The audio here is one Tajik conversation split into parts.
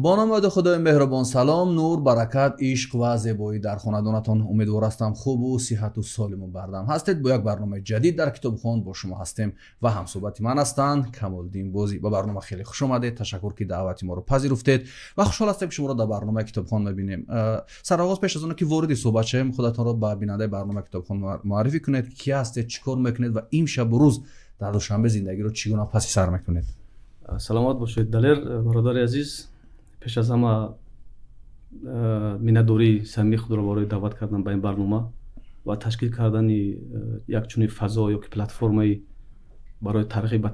Бо номи Худои меҳрубон салом, нур, баракат, ишқ ва зебоӣ дар хонадонатон. Умедвор ҳастам хубу сиҳату солиму бардам ҳастед. Бо як барномаи ҷадид дар Китобхон бо шумо ҳастем ва ҳамсӯҳбати ман ҳастанд Камолиддин Бозӣ. Ба барнома хеле хуш омадед. Ташаккур, ки даъвати моро пазируфтед ва хушҳол ҳастем, ки шуморо дар барномаи Китобхон мебинем. Сарогоз, пеш аз он ки вориди суҳбат шавем, худатонро ба бинандаи барномаи Китобхон муаррифӣ кунед. Ки ҳастед, чӣ кор мекунед ва имшабу рӯз дар Душанбе зиндагиро чӣ гуна паси сар мекунед? Саломат бошед, Далер бародари азиз. Пеш аз ҳама миннатдории самимии худро барои даъват кардан ба ин барнома ва ташкил кардани як чунин фазо ё ки платформаи барои тарғиб ба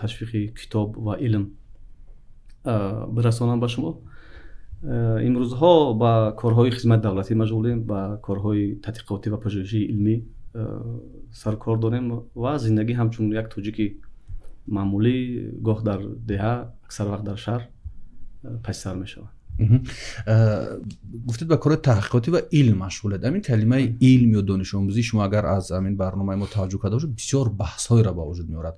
ташвиқи китоб ва илм бирасонам ба шумо. Имрӯзҳо ба корҳои хизмати давлатӣ машғулем, ба корҳои тадқиқотӣ ва пажӯҳишии илмӣ саркор дорем ва зиндагӣ ҳамчун як тоҷики маъмулӣ гоҳ дар деҳа, аксар вақт дар шаҳр паси сар мешавад. Гуфтед, ба кори таҳқиқотӣ ва илм машғулед. Ҳамин калимаи илм ё донишомӯзӣ, шумо агар аз ҳамин барномаи мо таваҷҷӯҳ карда бошед, бисёр баҳсҳоеро ба вуҷуд меорад.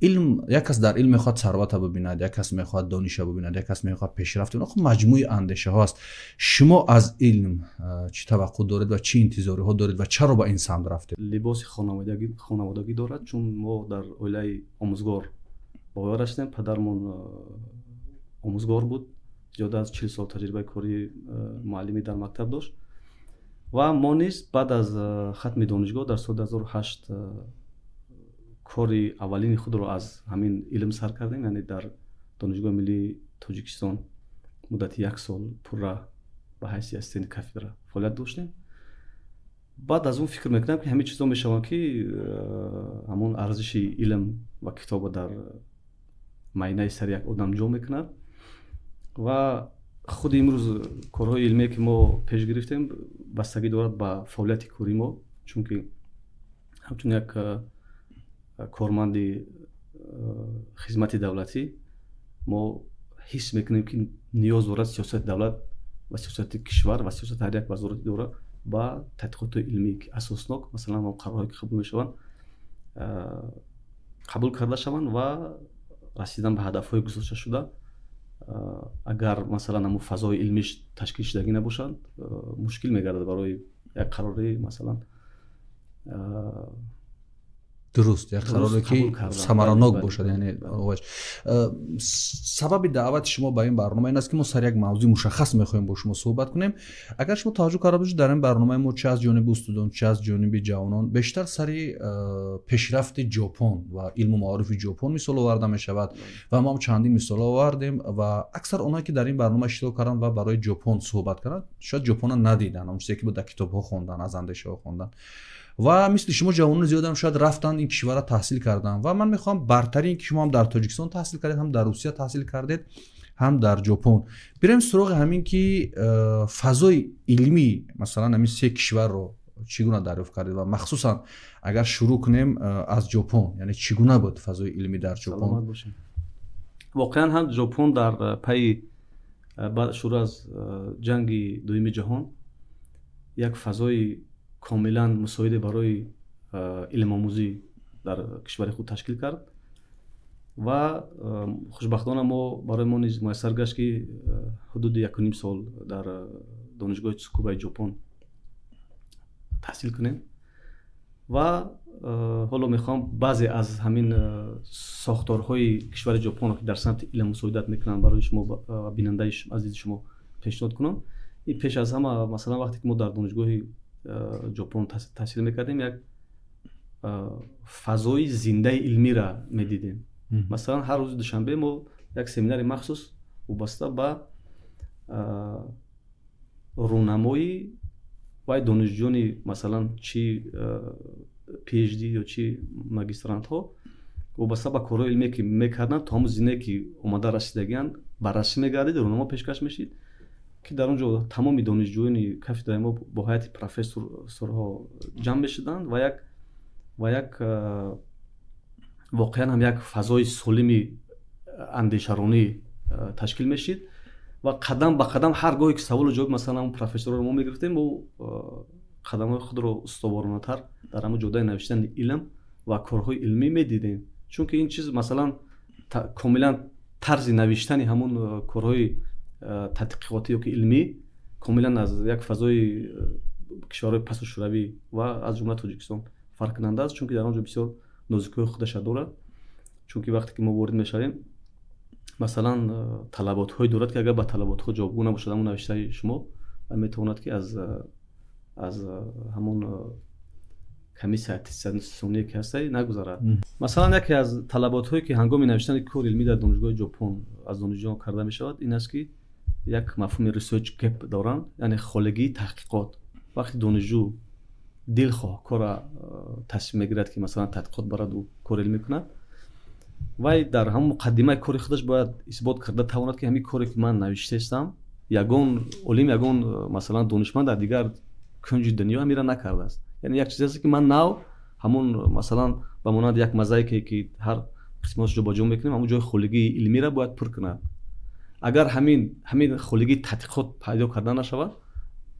Илм, як кас дар илм мехоҳад сарвата бибинад, як кас мехоҳад дониша бибинад, як кас мехоҳад пешрафт. Хуб, маҷмӯи андешаҳо аст. Шумо аз илм чӣ таваққӯъ доред ва чӣ интизориҳо доред ва чаро ба ин самт рафтед? Либоси хонаводагӣ дорад, чун мо дар оилаи омӯзгор ба воя расидем. Падармон омӯзгор буд, зиёда аз 40 сол таҷрибаи кории муаллимӣ дар мактаб дошт ва мо низ баъд аз хатми донишгоҳ дар соли 2008 кори аввалини худро аз ҳамин илм сар кардем, яъне дар Донишгоҳи миллии Тоҷикистон муддати як сол пурра ба ҳайси ассистенти кафедра фаъолият доштем. Баъд аз он фикр мекунам, ки ҳамин чизо мешаванд, ки ҳамон арзиши илм ва китоба дар майнаи сари як одам ҷо мекунад. Ва худи имрӯз корҳои илмие, ки мо пеш гирифтем, бастагӣ дорад ба фаъолияти кории мо, чунки ҳамчун як корманди хизмати давлатӣ мо ҳис мекунем, ки ниёз дорад сиёсати давлат ва сиёсати кишвар ва сиёсати ҳар як вазорати идора ба тадқиқоти илмӣ, ки асоснок, масалан, қарорҳое ки қабул мешаванд, қабул карда шаванд ва расидан ба ҳадафҳои гузошташуда. Агар, масалан, ҳамун фазои илмиш ташкил шудагӣ набошад, мушкил мегардад барои як қарори, масалан, Дуруст, як қароре, ки самаранок бошад. Яъне сабаби даъвати шумо ба ин барнома ин аст, ки мо сари як мавзӯи мушаххас мехоҳем бо шумо суҳбат кунем. Агар шумо таваҷҷӯҳ карда бошед, дар ин барномаи мо чи аз ҷониби устодон, чи аз ҷониби ҷавонон бештар сари пешрафти Ҷопон ва илму маорифи Ҷопон мисол оварда мешавад ва мо ҳам чандин мисол овардем. Ва аксар онҳое, ки дар ин барнома иштирок карданд ва барои Ҷопон суҳбат карданд, шояд Ҷопонро надиданд, он чизе ки буд, дар китобҳо хондан, аз андешаҳо хондан. Ва мисли шумо ҷавонони зиёдам шояд рафтанд, ин кишварро таҳсил карданд. Ва ман мехоҳам бартарин, ки шумо ҳам дар Тоҷикистон таҳсил кардед, ҳам дар Русия таҳсил кардед, ҳам дар Ҷопон, бирем суроғи ҳамин, ки фазои илмӣ, масалан, ҳамин се кишварро чӣ гуна дарёфт кардед ва махсусан агар шурӯъ кунем аз Ҷопон, яъне чӣ гуна буд фазои илмӣ дар Ҷопон? Воқеан ҳам Ҷопон дар пайи шурӯъ аз Ҷанги Дуюми ҷаҳон як фазои комилан мусоиде барои илмомӯзӣ дар кишвари худ ташкил кард ва хушбахтона мо барои мо низ муяссар гашт, ки ҳудуди 1,5 сол дар Донишгоҳи Цукубаи Ҷопон таҳсил кунем. Ва ҳоло мехоҳам баъзе аз ҳамин сохторҳои кишвари Ҷопонро, ки дар самти илм мусоидат мекунанд, барои шумо ва бинандаи азизи шумо пешниҳод кунам. Ин пеш аз ҳама, масалан, вақте ки мо дар донишгоҳи Ҷопон таҳсил мекардем, як фазои зиндаи илмиро медидем. Масалан, ҳар рӯзи душанбе мо як семинари махсус вобаста ба рӯнамои вай донишҷӯёни, масалан, чи PhD ё чи магистрантҳо, вобаста ба корҳои илмие, ки мекарданд, то ҳамун зинае, ки омода расидагианд, баррасӣ мегардид, рӯнамо пешкаш мешид, ки дар он ҷо тамоми донишҷӯёни кафедраи мо бо ҳайати профессорҳо ҷамъ мешуданд ва як воқеан ҳам як фазои солими андешаронӣ ташкил мешид. Ва қадам ба қадам ҳар гоҳе ки саволу ҷавоб, масалан, профессорро мо мегирифтем, мо қадамҳои худро устоворонатар дар ҳамон ҷодаи навиштани илм ва корҳои илмӣ медидем, чунки ин чиз, масалан, комилан тарзи навиштани ҳамон корҳои тадқиқотӣ ёки илмӣ комилан аз як фазои кишварҳои пасу шӯравӣ ва аз ҷумла Тоҷикистон фарқкунанда аст, чунки дар он ҷо бисёр нозукиҳои худаша дорад. Чунки вақте ки мо ворид мешавем, масалан, талаботҳое дорад, ки агар ба талаботҳо ҷавобгӯ набошад ҳамон навиштаи шумо, метавонад, ки аз ҳамон комиссия аттестатсионие ки ҳастай нагузарад. Масалан, яке аз талаботҳое, ки ҳангоми навиштани кори илмӣ дар донишгоҳи Ҷопон аз донишҷӯён карда мешавад, ин аст, ки як мафҳуми research gap доранд, яъне холигии таҳқиқот. Вақте донишҷӯ дилхоҳ кора тасмим мегирад, ки масалан тадқиқот бараду кор илмӣ кунад, вай дар ҳамон муқаддимаи кори худаш бояд исбот карда тавонад, ки ҳамин коре, ки ман навиштаистам, ягон олим, ягон масалан донишманд дар дигар кунҷи дунё ҳамира накардааст. Яъне як чизе аст, ки ман нав ҳамон, масалан, ба монанди як мозаике, ки ҳар қисматаш ҷобаҷо мекунем, ҳамон ҷои холигии илмиро бояд пур кунад. Агар ҳамин холигии тадқиқот пайдо карда нашавад,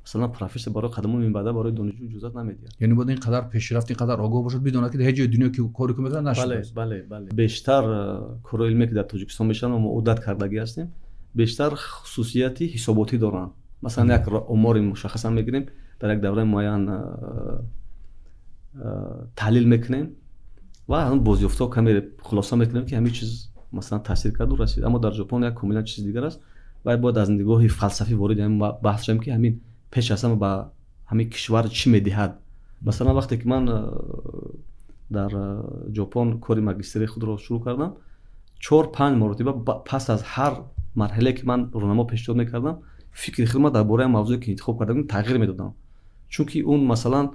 масалан, профессор барои қадамои минбаъда барои донишҷӯ иҷозат намедиҳад. Яъне бояд ин қадар пешрафт, ин қадар огоҳ бошад, бидонад, ки дар ҳеҷ ҷои дунё ки коре ки мекунад нашудааст. Бале, бештар корҳои илмие, ки дар Тоҷикистон мешаванд ва мо одат кардагӣ ҳастем, бештар хусусияти ҳисоботӣ доранд. Масалан, як омори мушаххасан мегирем, дар як давраи муайян таҳлил мекунем ва ҳамон бозёфтҳо каме хулоса мекунем, ки ҳамин чиз масалан таъсир карду расид. Аммо дар Ҷопон як комилан чизи дигар аст. Вай бояд аз нигоҳи фалсафӣ вориди ҳамин баҳс шавем, ки ҳамин пеш аз ҳама ба ҳамин кишвар чӣ медиҳад. Масалан, вақте ки ман дар Ҷопон кори магистрии худро шурӯъ кардам, 4-5 маротиба пас аз ҳар марҳилае, ки ман рӯнамо пешниҳод мекардам, фикри худро дар бораи мавзӯе, ки интихоб карда будем, тағйир медодам, чунки он масалан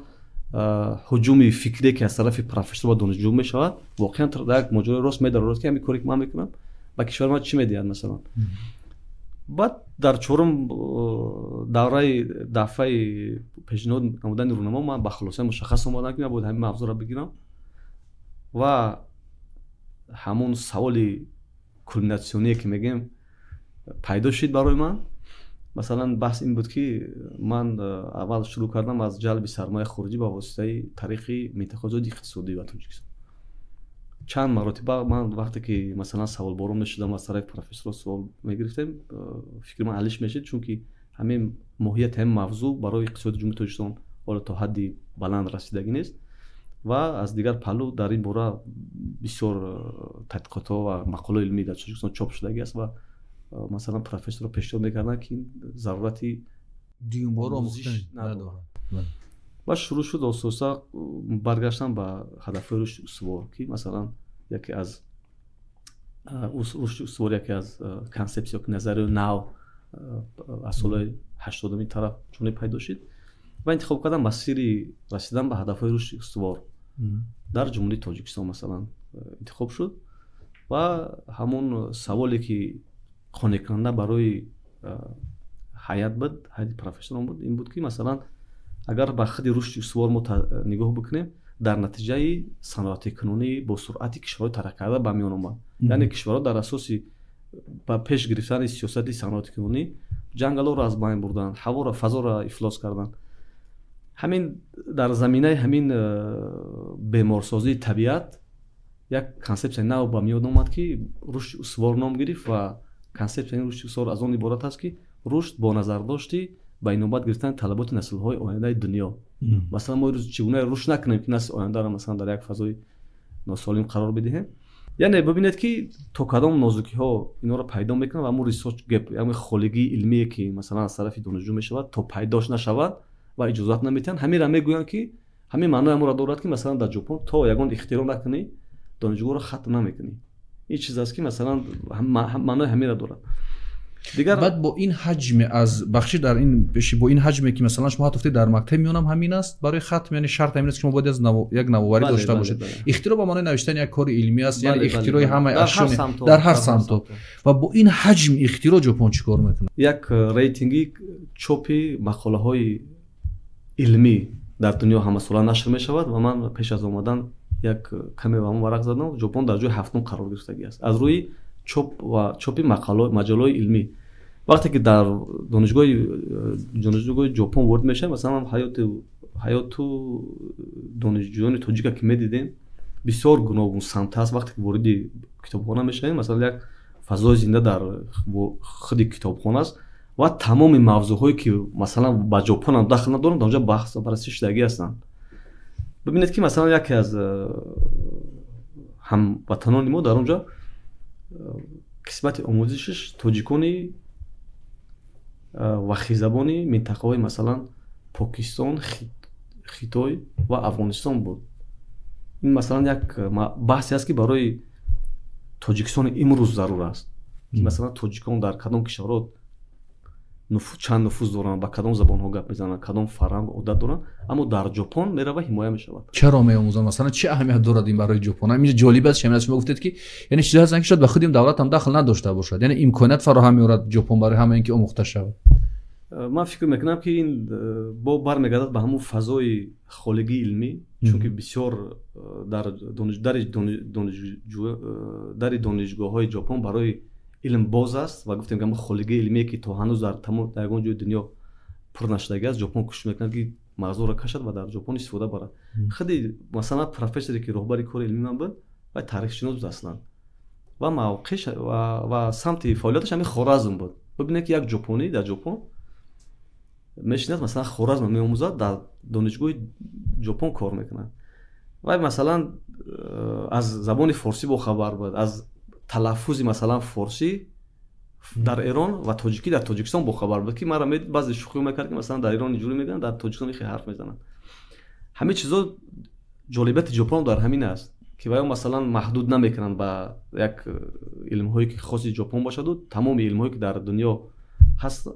ҳуҷуми фикрие, ки аз тарафи профессор ба донишҷӯ мешавад, воқеан дар як моҷарои рост медарорад, ки ҳамин коре, ки ман мекунам, ба кишвари ман чӣ медиҳад масалан. Баъд дар чорум давраи дафъаи пешниҳод намудани рӯнамо ман ба хулосаи мушаххас омадам, ки ман бояд ҳамин мавзӯъро бигирам ва ҳамон саволи кулминатсионие, ки мегӯем, пайдо шуд барои ман. Масалан, баҳс ин буд, ки ман аввал шурӯъ кардам аз ҷалби сармояи хориҷӣ ба воситаи тариқи минтақаи озоди иқтисодӣ ба Тоҷикистон. Чанд маротиба ман вақте ки масалан саволборон мешудам, аз тарафи профессорро суол мегирифтем, фикри ман алиш мешид, чунки ҳамин моҳияти ҳамин мавзӯъ барои иқтисоди Ҷумҳурии Тоҷикистон ҳоло то ҳадди баланд расидагӣ нест ва аз дигар паҳлӯ дар ин бора бисёр тадқиқотҳо ва мақолаҳои илмӣ дар Тоҷикистон чоп шудагӣ аст ва масалан профессорро пешниҳод мекарданд, ки зарурати дуюмбора омӯзиш надорад. Ва шурӯъ шуд оста-оста баргаштан ба ҳадафҳои рушди устувор, ки масалан яке аз рушди устувор, яке аз консепсия, назарияи нав аз солҳои 80-уми тараф чуне пайдо шуд ва интихоб кардам масири расидан ба ҳадафҳои рушди устувор дар Ҷумҳурии Тоҷикистон масалан интихоб шуд. Ва ҳамон саволе, ки қонеъкунанда барои ҳайат буд, ҳайати профессорон буд, ин буд, ки масалан агар ба худи рушди устувор мо нигоҳ бикунем, дар натиҷаи саноатикунонӣ бо суръати кишварҳои тараққикарда ба миён омад. Яъне кишварҳо дар асоси ба пеш гирифтани сиёсати саноатикунонӣ ҷангалҳоро аз байн бурданд, ҳаворо, фазоро ифлос карданд. Ҳамин дар заминаи ҳамин беморсозии табиат як консепсияи нав ба миён омад, ки рушди устувор ном гирифт. Ва консепсияи рушди устувор аз он иборат аст, ки рушд бо назардошти ба инобат гирифтани талаботи наслҳои ояндаи дунё. Масалан, мо имрӯз чӣ гуна рушд накунем, ки насли ояндаро масалан дар як фазои носолим қарор бидиҳем? Яъне бибинед, ки то кадом нозукиҳо инҳоро пайдо мекунанд ва ҳамон research gap, яъне холигии илмие, ки масалан аз тарафи донишҷӯ мешавад, то пайдош нашавад ва иҷозат наметиҳанд. Ҳаминро мегӯянд, ки ҳамин маънои ҳамонро дорад, ки масалан дар Ҷопон то ягон ихтироъ накунӣ, донишгоҳро хатм намекунӣ. Ин чиз аст, ки масалан маънои ҳаминро дорад. Дигар баъд бо ин ҳаҷме аз бахши дар ин пеши, бо ин ҳаҷме, ки масалан шумо ҳатто гуфтед, дар мактаби миёнам ҳамин аст, барои хатм, яъне шарт ҳамин аст, ки шумо бояд аз як навоварӣ дошта бошед. Ихтироъ ба маънои навиштани як кори илмӣ аст, яъне ихтирои ҳамаи ашёни дар ҳар самтҳо. Ва бо ин ҳаҷм ихтироъ Ҷопон чӣ кор мекунад? Як рейтинги чопи мақолаҳои илмӣ дар дунё ҳамасола нашр мешавад ва ман пеш аз омадан як каме ба он варақ задам. Ҷопон дар ҷои ҳафтум қарор гирифтагӣ аст аз рӯи чоп ва чопи маҷаллаҳои илмӣ. Вақте ки дар донишгоҳи Ҷопон ворид мешавем, масалан, ҳаёту донишҷӯёни тоҷика, ки медидем, бисёр гуногун самт аст. Вақте ки вориди китобхона мешавем, масалан, як Фазои зинда дар худи китобхона аст ва тамоми мавзӯъҳое, ки масалан ба Ҷопон ҳам дахл надоранд, дар онҷо баҳс ва баррасӣ шудагӣ ҳастанд. Бибинед, ки масалан яке аз ҳамватанони мо дар онҷо қисмати омӯзишаш тоҷикони вахизабони минтақаҳои, масалан, Покистон, Хитой ва Афғонистон буд. Ин, масалан, як баҳсе аст, ки барои Тоҷикистони имрӯз зарур аст, ки масалан тоҷикон дар кадом кишварҳо чанд нуфуз доранд, ба кадом забонҳо гап мезананд, кадом фарҳанг, одат доранд, аммо дар Ҷопон мерава, ҳимоя мешавад. Чаро меомӯзанд? Масалан, чӣ аҳамият дорад ин барои Ҷопон? Ҳамин ҷолиб аст, шамил, шумо гуфтед, ки яъне чизҳое ҳастанд, ки шояд ба худи ин давлат ҳам дахл надошта бошад, яъне имконият фароҳам меорад Ҷопон барои ҳама ин ки омӯхта шавад. Ман фикр мекунам, ки ин бо бармегардад ба ҳамун фазои холигии илмӣ, чунки бисёр дари донишгоҳҳои Ҷопон барои илм боз аст ва гуфтем, ки ҳамун холигии илмие, ки то ҳанӯз дар тамом дар ягон ҷои дунё пур нашудагӣ аст, Ҷопон кӯшиш мекунад, ки мавзӯъро кашад ва дар Ҷопон истифода барад. Худи, масалан, профессоре, ки роҳбари кори илмии ман буд, вай таърихшинос буд аслан ва мавқеаш ва самти фаъолияташ ҳамин Хоразм буд. Бибинед, ки як ҷопонӣ дар Ҷопон мешинад, масалан, Хоразмро меомӯзад, дар донишгоҳи Ҷопон кор мекунад. Вай, масалан, аз забони форсӣ бохабар буд, аз талаффузи, масалан, форсӣ дар Эрон ва тоҷикӣ дар Тоҷикистон бохабар буд, ки мара баъзе шӯхиҳо мекард, ки масалан дар Эрон инҷурӣ мегӯянд, дар Тоҷикистон хеле ҳарф мезананд. Ҳамин чизо, ҷолибияти Ҷопон дар ҳамин аст, ки ваё, масалан, маҳдуд намекунанд ба як илмҳое, ки хоси Ҷопон бошаду тамоми илмҳое, ки дар дунё ҳаст,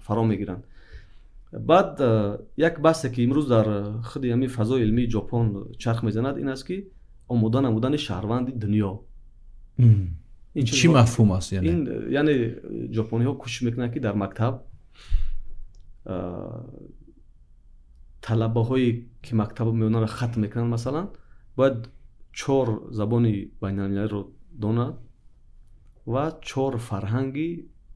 фаро мегиранд. Баъд як баҳсе, ки имрӯз дар худи ҳамин фазои илмии Ҷопон чарх мезанад, ин аст, ки омода намудани шаҳрванди дунё. Чӣ мафҳум аст? Ин яъне ҷопониҳо кӯшиш мекунанд, ки дар мактаб талабаҳое, ки мактаби миёнаро хатм мекунанд, масалан, бояд чор забони байналмилалиро донад ва чор фарҳанги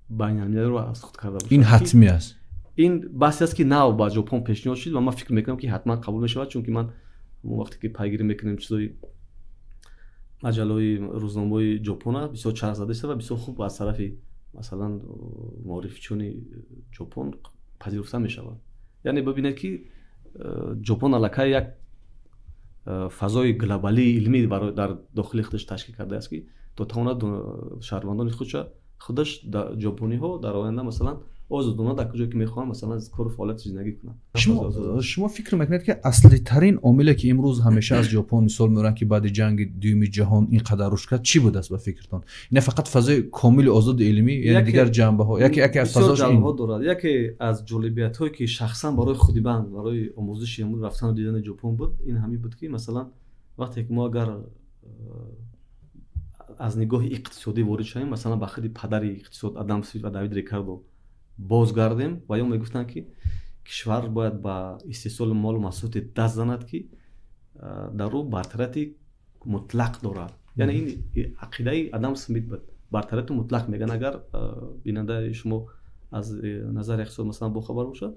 байналмилалиро аз худ карда бошад. Ин ҳатмӣ аст? Ин баҳсе аст, ки нав ба Ҷопон пешниҳод шуд ва ман фикр мекунам, ки ҳатман қабул мешавад, чунки ман вақте ки пайгирӣ мекунем чизои маҷаллаҳои, рӯзномаҳои Ҷопона, бисёр чарх зада шуда ва бисёр хуб аз тарафи, масалан, маорифчиёни Ҷопон пазируфта мешавад. Яъне бибинед, ки Ҷопон аллакай як фазои глобалии илмӣ дар дохили худаш ташкил кардааст, ки то тавонад шаҳрвандони худаш, ҷопониҳо, дар оянда, масалан, озодона дар куҷое ки мехоҳанд, масалан, кору фаъолияти зиндагӣ кунанд. Шумо фикр мекунед, ки аслитарин омиле, ки имрӯз ҳамеша аз Ҷопон мисол меоранд, ки баъди ҷанги Дуюми ҷаҳон ин қадар рушд кард, чӣ будааст ба фикртон? Не фақат фазои комили озоди илмӣ, яъне дигар ҷанбаҳо, яке аз фазош ин дорад. Яке аз ҷолибиятҳое, ки шахсан барои худи ман, барои омӯзиши рафтану дидани Ҷопон буд, ин ҳамин буд, ки масалан вақте ки мо агар аз нигоҳи иқтисодӣ ворид шавем, масалан, ба худи падари иқтисод Адам Смит ва Давид Рикардо бозгардем, ва ё мегуфтанд, ки кишвар бояд ба истеҳсоли молу маҳсулоте даст занад, ки дар ӯ бартарияти мутлақ дорад. Яъне ин ақидаи Адам Смит буд, бартарияти мутлақ мегӯянд, агар бинандаи шумо аз назари иқтисод, масалан, бохабар бошад.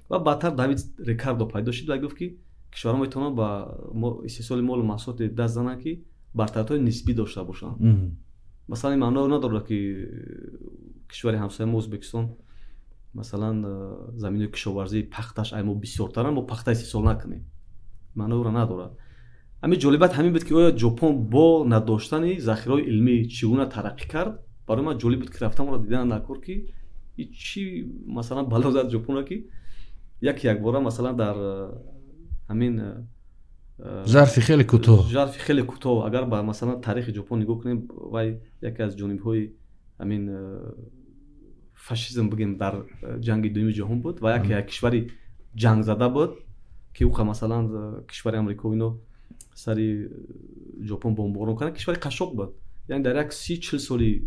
Ва баъдтар Давид Рикардо пайдо шуд ва гуфт, ки кишварҳо метавонанд ба истеҳсоли молу маҳсулоте даст зананд, ки бартариятҳои нисбӣ дошта бошанд. Масалан, ин маъноро надорад, ки кишвари ҳамсояи мо Ӯзбекистон, масалан, заминои кишоварзии пахташ ай мо бисёртаранд, мо пахта истеҳсол накунем, маъноро надорад. Ҳамин ҷолибият ҳамин буд, ки оё Ҷопон бо надоштани захираҳои илмӣ чӣ гуна тараққӣ кард. Барои ман ҷолиб буд, ки рафтам, онро дидан накор, ки чӣ, масалан, бало зад Ҷопонро, ки як якбора, масалан, дар ҳамин зарфи хеле кӯтоҳ. Зарфи хеле кӯтоҳ. Агар ба, масалан, таърихи Ҷопон нигоҳ кунем, вай яке аз ҷонибҳои ҳамин фашизм бигем дар ҷанги Дуюми ҷаҳон буд ва яке як кишвари ҷангзада буд, ки ӯ, масалан, кишвари Амрико ино сари Ҷопон бомборон карданд, кишвари қашшоқ буд. Яъне дар як 30-40 соли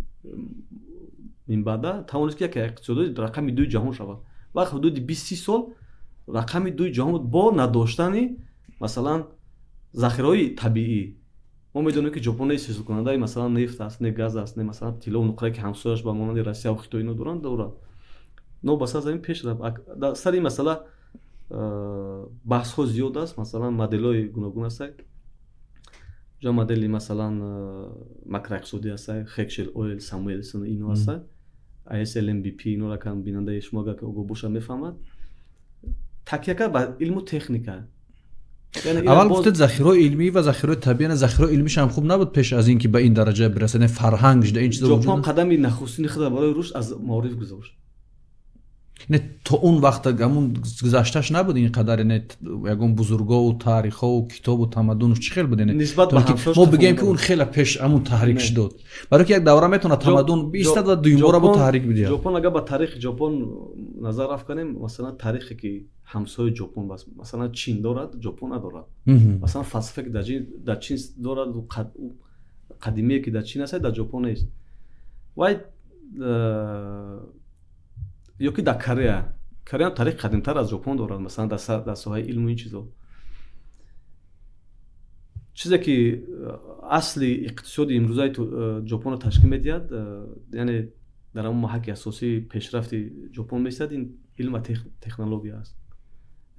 минбаъда тавонист, ки яке иқтисодоти рақами дуи ҷаҳон шавад ва ҳудуди 20-30 сол рақами дуи ҷаҳон буд бо надоштани, масалан, захираҳои табиӣ. Мо медонем, ки Ҷопон не истеҳсолкунандаи, масалан, нефт аст, не газ аст, не, масалан, тиллову нуқрае, ки ҳамсояш ба монанди Россияву Хитой ино доранд, дорад. Новобаста аз ин пеш рафт. Дар сари ин масъала баҳсҳо зиёд аст, масалан, моделҳои гуногун ҳастанд. Ҷо модели масалан макроиқтисодӣ ҳаста, Хекшер, Ойл, Самуэлсон ино ҳаста, ISLMBP инора кам бинандаи шумо агар огоҳ бошад мефаҳмад. Такя кард ба илму техника. Аввал гуфтед захираҳои илмӣ ва захираҳои табиӣ, яъне захираҳои илмиш ҳам хуб набуд пеш аз ин ки ба ин дараҷа бирасад, яъне фарҳанг шуда ин чизо. Ҷопон қадами нахустини худро барои рушд аз маориф гузошт. Не, то он вақт ҳамун гузашташ набуд ин қадар, яъне ягон бузургову таърихову китобу тамаддунш чӣ хел буд? Яъне мо бигӯем ки он хеле пеш ҳамун таҳрик шудод, барои ки як давра метавонад тамаддун биистад ва дуюмбора бо таҳрик бидиҳад. Ҷопон агар ба таърихи Ҷопон назар афканем, масалан таърихе ки ҳамсояи Ҷопон масалан Чин дорад, Ҷопон надорад. Масалан фалсафае ки дар Чин дорад, қадимие ки дар Чин аст, дар Ҷопон нест. Вай ё ки дар Корея, Корея таърих қадимтар аз Ҷопон дорад, масалан дар соҳаи илму ин чизо. Чизе ки асли иқтисоди имрӯзаи Ҷопонро ташкил медиҳад, яъне дар ҳамон маҳаки асосии пешрафти Ҷопон меистад, ин илм ва технология аст.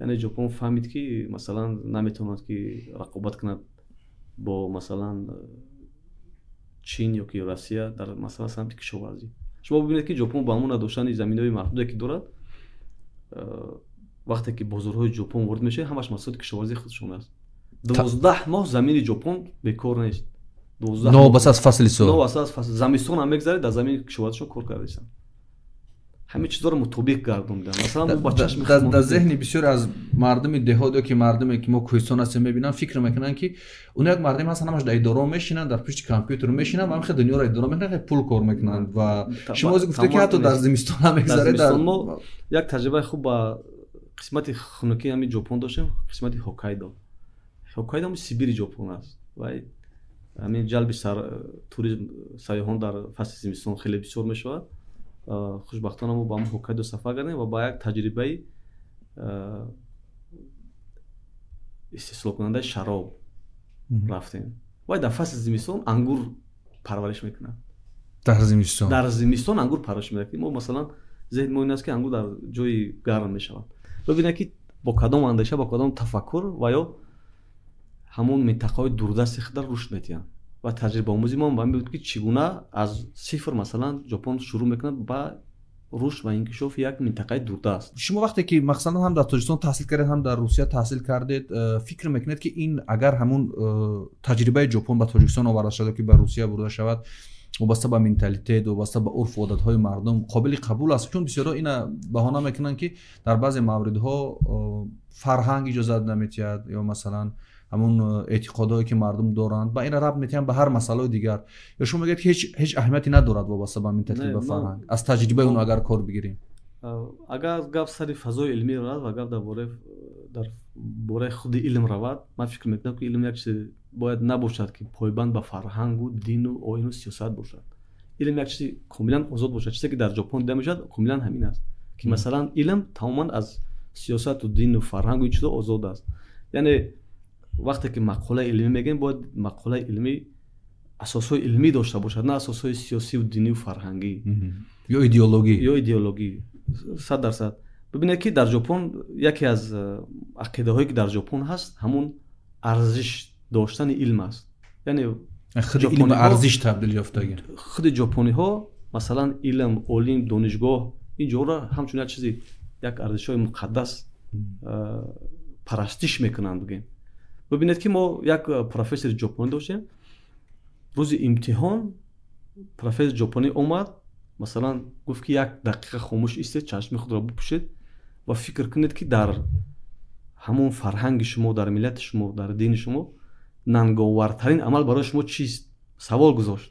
Яъне Ҷопон фаҳмид ки масалан наметавонад ки рақобат кунад бо масалан Чин ё ки Россия дар масалан самти кишоварзӣ. Шумо бибинед ки Ҷопон ба ҳамон надоштани заминаҳои маҳдуде ки дорад, вақте ки бозорҳои Ҷопон ворид мешавад, ҳамаш маҳсулоти кишоварзии худшон аст. 12 моҳ замини Ҷопон бекор нест. Новобаста аз фасли сол, новобаста аз фасл, замистон ҳам мегзарад, дар замини кишоварзишон кор кардаистанд. Ҳамин чизҳоро мутобиқ гардонданд. Масалан мо ба чашми дар зеҳни бисёр аз мардуми деҳот ё ки мардуме ки мо кӯҳистон ҳастем мебинанд, фикр мекунанд ки оно як мардуме ҳастанд, ҳамаш дар идораҳо мешинанд, дар пушти компютер мешинанд ва ҳам хеле дунёро идора мекунанд, хеле пул кор мекунанд. Ва шумо ҳозир гуфтед ки ҳатто дар зимистон ҳам мегзарад. Дар мо як таҷрибаи хуб ба қисмати хунукии ҳамин Ҷопон доштем, қисмати Ҳокайдо. Ҳокайдо ҳам Сибири Ҷопон аст ва ҳамин ҷалби туризм сайёҳон дар фасли зимистон хеле бисёр мешавад. Хушбахтона мо ба ҳамон Ҳокайдо сафар кардем ва ба як таҷрибаи истеҳсолкунандаи шароб рафтем. Вай дар фасли зимистон ангур парвариш мекунад. Дар зимистон? Дар зимистон ангур парвариш мекунад. Мо масалан зеҳни мо ин аст ки ангур дар ҷои гарм мешавад. Бибинед ки бо кадом андеша, бо кадом тафаккур ва ё ҳамон минтақаҳои дурдасти худро рушд медиҳанд. Ва таҷрибаомӯзи мо ба ин буд ки чӣ гуна аз сифр масалан Ҷопон шурӯъ мекунад ба рушд ва инкишофи як минтақаи дурдаст. Шумо вақте ки масалан ҳам дар Тоҷикистон таҳсил кардед, ҳам дар Русия таҳсил кардед, фикр мекунед ки ин агар ҳамун таҷрибаи Ҷопон ба Тоҷикистон оварда шавад ки ба Русия бурда шавад, вобаста ба менталитет, вобаста ба урфу одатҳои мардум қобили қабул аст? Чун бисёрҳо ина баҳона мекунанд ки дар баъзе мавридҳо фарҳанг иҷозат наметиҳад ё масалан ҳамун эътиқодҳое ки мардум доранд ба ина рабт метиҳанд ба ҳар масъалаи дигар. Ё шумо мегӯед ки ҳеҷ аҳамияте надорад вобаста ба менталитет, ба фарҳанг, аз таҷрибаи он агар кор бигирем? Агар гап сари фазои илмӣ равад ва гап дар бораи худи илм равад, ман фикр мекунам ки илм як чизе бояд набошад ки пойбанд ба фарҳангу дину оину сиёсат бошад. Илм як чизи комилан озод бошад. Чизе ки дар Ҷопон дида мешавад комилан ҳамин аст ки масалан илм тамоман аз сиёсату дину фарҳангу ин чизо озод аст. Яъне вақте ки мақолаи илмӣ мегӯем, бояд мақолаи илмӣ асосҳои илмӣ дошта бошад, на асосҳои сиёсию динию фарҳангӣ ё идеологӣ. Ё идеологӣ 100%. Бибинед ки дар Ҷопон яке аз ақидаҳое ки дар Ҷопон ҳаст, ҳамун арзиш доштани илм аст. Яъне худи илм ба арзиш табдил ёфтагӣ. Худи ҷопониҳо масалан илм, олим, донишгоҳ ин ҷоро ҳамчун як чизи, як арзишҳои муқаддас парастиш мекунанд бигем. Бибинед ки мо як профессори ҷопонӣ доштем. Рӯзи имтиҳон профессори ҷопонӣ омад, масалан гуфт ки як дақиқа хомӯш истед, чашми худро бипӯшед ва фикр кунед ки дар ҳамон фарҳанги шумо, дар миллати шумо, дар дини шумо нанговартарин амал барои шумо чист? Савол гузошт.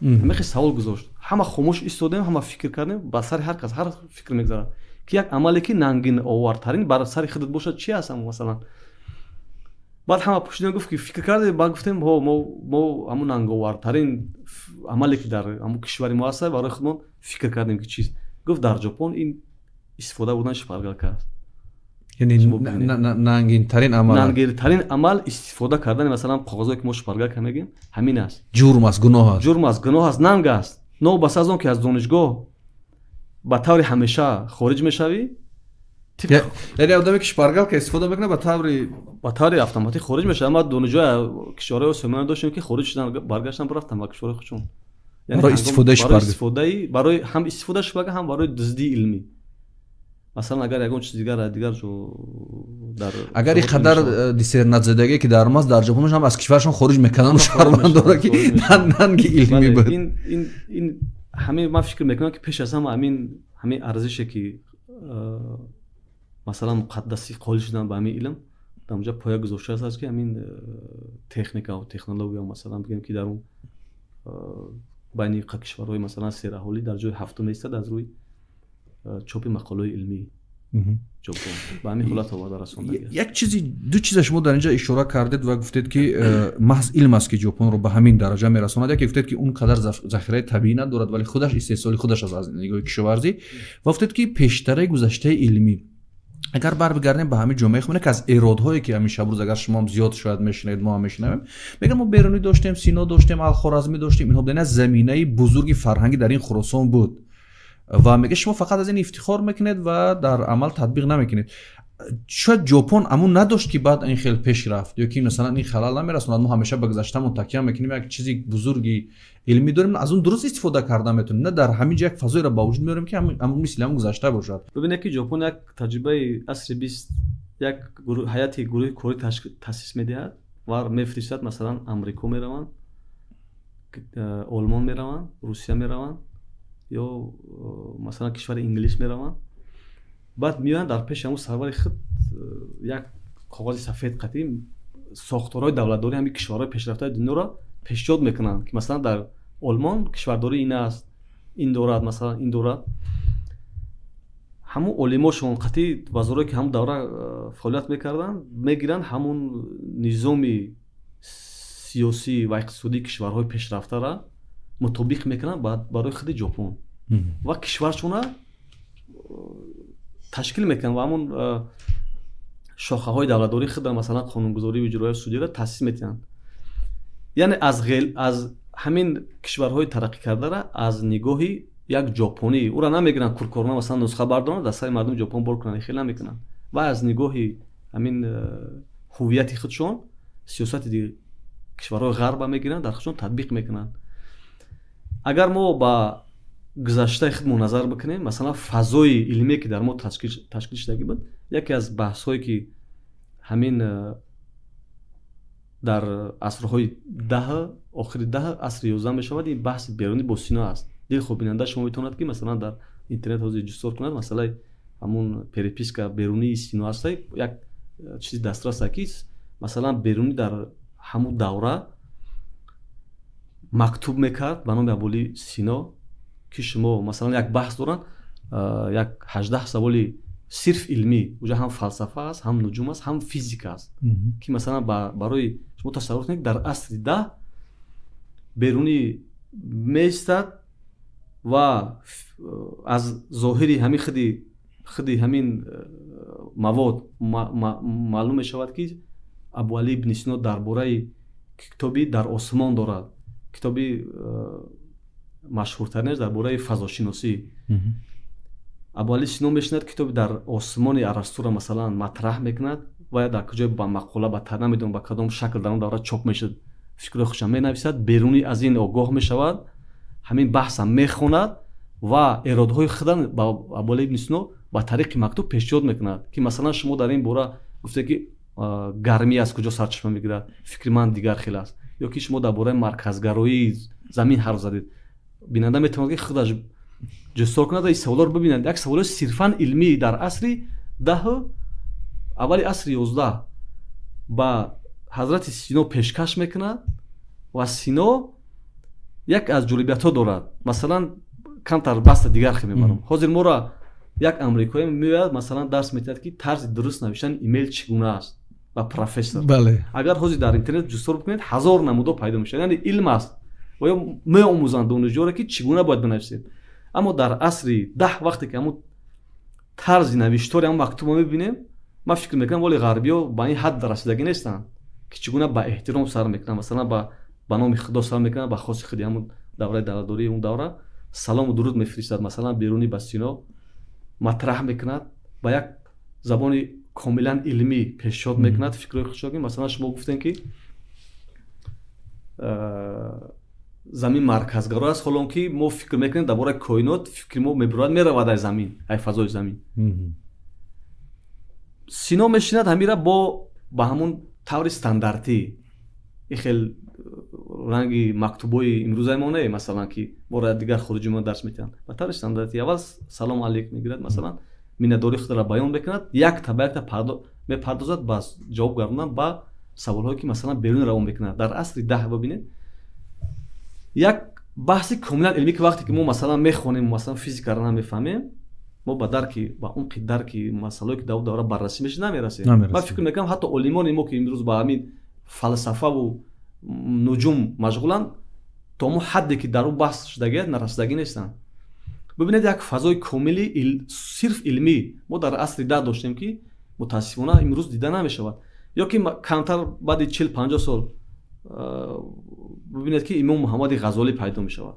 Ҳамин савол гузошт. Ҳама хомӯш истодем, ҳама фикр кардем, ба сари ҳар кас ҳар фикр мегзарад ки як амале ки нангиновартарин бар сари худат бошад чи аст масалан. Баъд ҳама пӯшидем, гуфт ки фикр кардем, баъд гуфтем ҳо мо ҳамун нанговартарин амале ки дар ҳамун кишвари мо ҳаст барои худмон фикр кардем ки чист. Гуфт дар Ҷопон ин истифода бурдани шпаргалка аст. Яъне нангинтарин амал, нангинтарин амал истифода кардани масалан коғазое ки мо шпаргалка мегӯем ҳамин аст. Ҷурм аст, гуноҳ аст. Ҷурм аст, гуноҳ аст, нанг аст. Новобаста аз он ки аз донишгоҳ ба таври ҳамеша хориҷ мешавӣ, Яъне одаме ки шпаргалка истифода мекунад, ба таври автоматӣ хориҷ мешавад. Ама донишҷӯи кишварҳои осиёмиёна доштем, ки хориҷ шудан, баргаштан, рафтан ба кишварҳои худшон. Барои истифодаи шпаргалка, барои ҳам истифодаи шпаргалка, ҳам барои дуздии илмӣ. Масалан, агар ягон чиз дигар ҷо дар агар ин қадар диссернатзадагие ки дар маст, дар Ҷопон ҳам аз кишваршон хориҷ мекарданд шаҳрвандора, ки нанги илмӣ буд. Ин ҳамин ман фикр мекунам, ки пеш аз ҳама ҳамин арзише, ки масалан муқаддаси қоил шудан ба ҳамин илм дар онҷа поя гузоштааст, ки ҳамин техникаву технология, масалан бигем, ки дар он байни кишварҳои масалан сераҳолӣ дар ҷои ҳафтум меистад аз рӯи чопи мақолаҳои илмӣ. Ҷопон ба ҳамин ҳолат оварда расондагиаст. Як чизи, ду чиза шумо дар инҷа ишора кардед ва гуфтед, ки маҳз илм аст, ки Ҷопонро ба ҳамин дараҷа мерасонад. Яке гуфтед, ки он қадар захираи табиӣ надорад, вале худаш истеҳсоли худаш аст аз нигоҳи кишоварзӣ, ва гуфтед, ки пештараи гузаштаи илмӣ. Агар барбигардем ба ҳамин ҷомеаи худмон, яке аз эродҳое, ки ҳамин шабрӯз агар шумоам зиёд шояд мешунавед, мо ҳам мешунавем, мегӯям, мо Берунӣ доштем, Сино доштем, Алхоразмӣ доштем, инҳо буданд, заминаи бузурги фарҳангӣ дар ин Хуросон буд, ва мега шумо фақат аз ин ифтихор мекунед ва дар амал татбиқ намекунед. Шояд Ҷопон амун надошт, ки баъд ин хел пеш рафт, ё ки масалан ин халал намерасонад. Мо ҳамеша ба гузаштамон такя мекунем, як чизи бузурги илмӣ дорем, аз он дуруст истифода карда метавонем, на дар ҳамин ҷо як фазоеро ба вуҷуд меорем, ки ҳамун мисли ҳамун гузашта бошад. Бибинед, ки Ҷопон як таҷрибаи асри 20, як ҳайати гурӯҳи корӣ таъсис медиҳад ва мефиристад. Масалан, Амрико мераванд, Олмон мераванд, Русия мераванд ё масалан кишвари Инглис мераванд. Баъд меоянд, дар пеши ҳамун сарвари худ як коғази сафед қатъи сохторҳои давлатдории ҳамин кишварҳои пешрафтаи дунёро пешниҳод мекунанд, ки масалан дар Олмон кишвардорӣ ин аст, ин дорад, масалан ин дорад. Ҳамун олимошон қатъи вазорое, ки ҳамун давра фаъолият мекарданд, мегиранд, ҳамун низоми сиёсӣ ва иқтисодии кишварҳои пешрафтара мутобиқ мекунанд барои худи Ҷопон ва кишваршона ташкил мекунанд ва ҳамун шохаҳои давлатдории худро, масалан қонунгузорӣ, иҷроия, судиро таъсис метиҳанд. Яъне аз ҳамин кишварҳои тараққӣ кардара аз нигоҳи як ҷопонӣ ӯра намегиранд, куркорона масалан нусха бардоранд, дар сари мардуми Ҷопон бор кунанд, хеле намекунанд, ва аз нигоҳи ҳамин ҳуввияти худшон сиёсати кишварҳои ғарба мегиранд, дар худшон татбиқ мекунанд. Агар мо ба гузаштаи худмон назар бикунем, масалан фазои илмие, ки дар мо ташкил шудагӣ буд, яке аз баҳсҳое, ки ҳамин дар асрҳои 10, охири 10, асри 11 мешавад, ин баҳси Берунӣ бо Сино аст. Дилхоҳ бинанда шумо метавонад, ки масалан дар интернет ҳозир ҷустуҷӯ кунад, масъалаи ҳамун переписка Берунии Сино аст, як чизи дастрас, ки масалан Берунӣ дар ҳамун давра мактуб мекард ба номи Абуалӣ Сино, ки шумо масалан як баҳс доранд, як 18 саволи сирф илмӣ, уҷа ҳам фалсафа аст, ҳам нуҷум аст, ҳам физика аст, ки масалан барои шумо тасаввур кунед, дар асри 10 Берунӣ меистад ва аз зоҳири ҳамин худи ҳамин мавод маълум мешавад, ки Абуалӣ ибни Сино дар бораи китоби дар осмон дорад, китоби машҳуртаринаш дар бораи фазошиносӣ. Абуалӣ Сино мешинад, китоби дар осмони Арастура масалан матраҳ мекунад ва дар куҷое ба мақола, ба намедонам ба кадом шакл дар он давра чоп мешуд, фикрҳои худша менависад. Берунӣ аз ин огоҳ мешавад, ҳамин баҳса мехонад ва эродҳои худа ба Абуалӣ ибни Сино ба тариқи мактуб пешниҳод мекунад, ки масалан шумо дар ин бора гуфте, ки гармӣ аз куҷо сарчашма мегирад, фикри ман дигар хел аст, ё ки шумо дар бораи марказгароии замин ҳарф задед. Бинанда метавонад, ки худаш ҷустуҷӯ кунад ва ин саволҳоро бибинад. Як саволҳои сирфан илмӣ дар асри 10, аввали асри 11 ба ҳазрати Сино пешкаш мекунад ва Сино як аз ҷолибиятҳо дорад. Масалан, камтар баста дигар хел мебарам. Ҳозир моро як амрикоӣ меояд, масалан дарс метиҳад, ки тарзи дуруст навиштани имейл чӣ гуна аст ба профессор. Агар ҳозир дар интернет ҷустуҷӯ бикунед, ҳазор намудо пайдо мешавад. Яъне илм аст ва ё меомӯзанд донишҷӯро, ки чӣ гуна бояд бинависед. Аммо дар асри 10, вақте ки ҳамун тарзи навиштори ҳамун мактубро мебинем, ман фикр мекунам, вале ғарбиҳо ба ин ҳад расидагӣ нестанд, ки чӣ гуна ба эҳтиром сар мекунанд, масалан ба номи худо сар мекунанд, ба хоси худи ҳамун давраи давлатдории он давра салому дуруд мефиристад. Масалан, Берунӣ ба Сино матраҳ мекунад, ба як Забони комилан илмӣ пешниҳод мекунад фикрҳои худшо, ки масалан шумо гуфтем, ки замин марказгаро аст, ҳолон ки мо фикр мекунем дар бораи коинот, фикри мо мебурад, меравад аз замин, ай фазои замин. Сино мешинад, ҳамира бо ба ҳамун таври стандартӣ, ин хел ранги мактубҳои имрӯзаи мо не, масалан, ки моро дигар хориҷи мо дарс метиҳанд, ба таври стандартӣ аввал салом алейк мегирад, масалан, миннатдории худро баён мекунад, якта ба якта мепардозад ба ҷавоб гардондан ба саволҳое, ки масалан берун равон мекунад. Дар асри 10 бибинед, як баҳси комилан илмӣ, ки вақте ки мо масалан мехонем, масалан физикаро намефаҳмем, мо ба дарки, ба умқи дарки масъалое, ки дар он давра баррасӣ мешид, намерасем. Ман фикр мекунам, ҳатто олимони мо, ки имрӯз ба ҳамин фалсафаву нуҷум машғуланд, то ҳамон ҳадде, ки дар он баҳс шудагиаст, нарасидагӣ нестанд. Бибинед, як фазои комили сирф илмӣ мо дар асри 10 доштем, ки мутаассифона имрӯз дида намешавад. Ё ки камтар баъди 40-50 сол бибинед, ки имом Муҳаммади Ғазолӣ пайдо мешавад.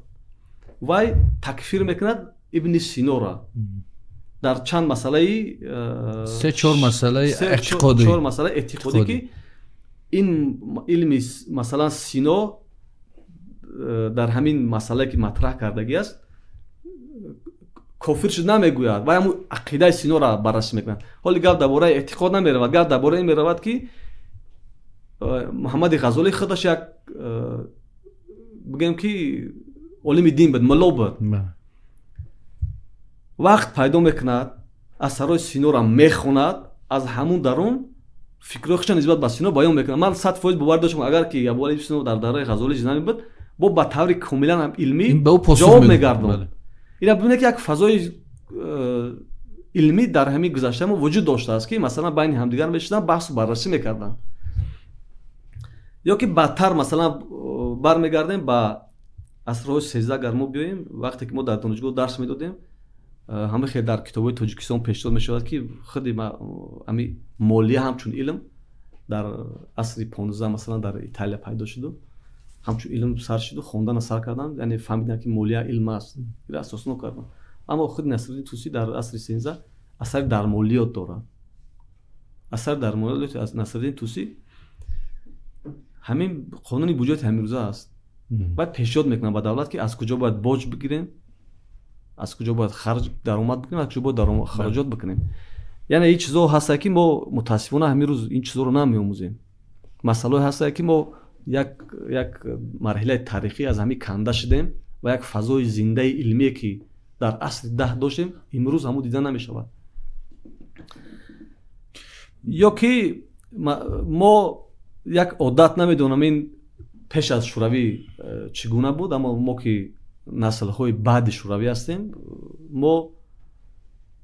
Вай такфир мекунад Ибни Синора дар чанд масъалаи, се чор масъалаи эътиқодӣ. Чор масъалаи эътиқодӣ, ки ин илми масалан Сино дар ҳамин масъалае, ки матраҳ кардагӣ аст, кофир шуд намегӯяд. Вай ҳамун ақидаи Синора баррасӣ мекунад. Ҳоли гап дар бораи эътиқод намеравад, гап дар бораи ин меравад, ки Муҳаммади Ғазолӣ худаш як, бигӯем, ки олими дин буд, мулло буд. Вақт пайдо мекунад, асарҳои Синора мехонад, аз ҳамун дарун фикрҳои худшо нисбат ба Сино баён мекунад. Ман 100% бовар доштам, агар ки Абуалӣ ибни Сино дар давраи Ғазолӣ зинда мебуд, бо ба таври комилан ҳам илмӣ ҷавоб мегардонд. Ина бибинед, ки як фазои илмӣ дар ҳамин гузаштаи мо вуҷуд доштааст, ки масалан байни ҳамдигар мешиданд, баҳсу баррасӣ мекарданд. Ё ки баъдтар масалан бармегардем ба асрҳои 13, агар мо биёем, вақте ки мо дар донишгоҳ дарс медодем, ҳама хел дар китобҳои Тоҷикистон пешниҳод мешавад, ки худи ҳами молия ҳамчун илм дар асри 15 масалан дар Италия пайдо шуду, ҳамчун илм сар шуду, хондана сар карданд, яъне фаҳмиданд, ки молия илм аст, ира асосно карданд. Аммо худи Насриддин Тусӣ дар асри 13 асари дар молиёт дорад. Асари дар молиёт аз Насриддин Тусӣ ҳамин қонуни буҷети ҳамирӯза аст. Баъд пешниҳод мекунад ба давлат, ки аз куҷо бояд боҷ бигирем, аз куҷо бояд харҷ даромад бикунем, аз куҷо бояд хароҷот бикунем. Яъне ин чизҳо ҳастанд, ки мо мутаассифона ҳамин рӯз ин чизҳоро намеомӯзем. Масъалаҳое ҳастанд, ки мо як марҳилаи таърихӣ аз ҳамин канда шудем ва як фазои зиндаи илмие, ки дар асри 10 доштем, имрӯз ҳамун дида намешавад. Ё ки мо як одат, намедонам, ин пеш аз Шӯравӣ чӣ гуна буд, аммо мо, ки наслҳои баъди Шӯравӣ ҳастем, мо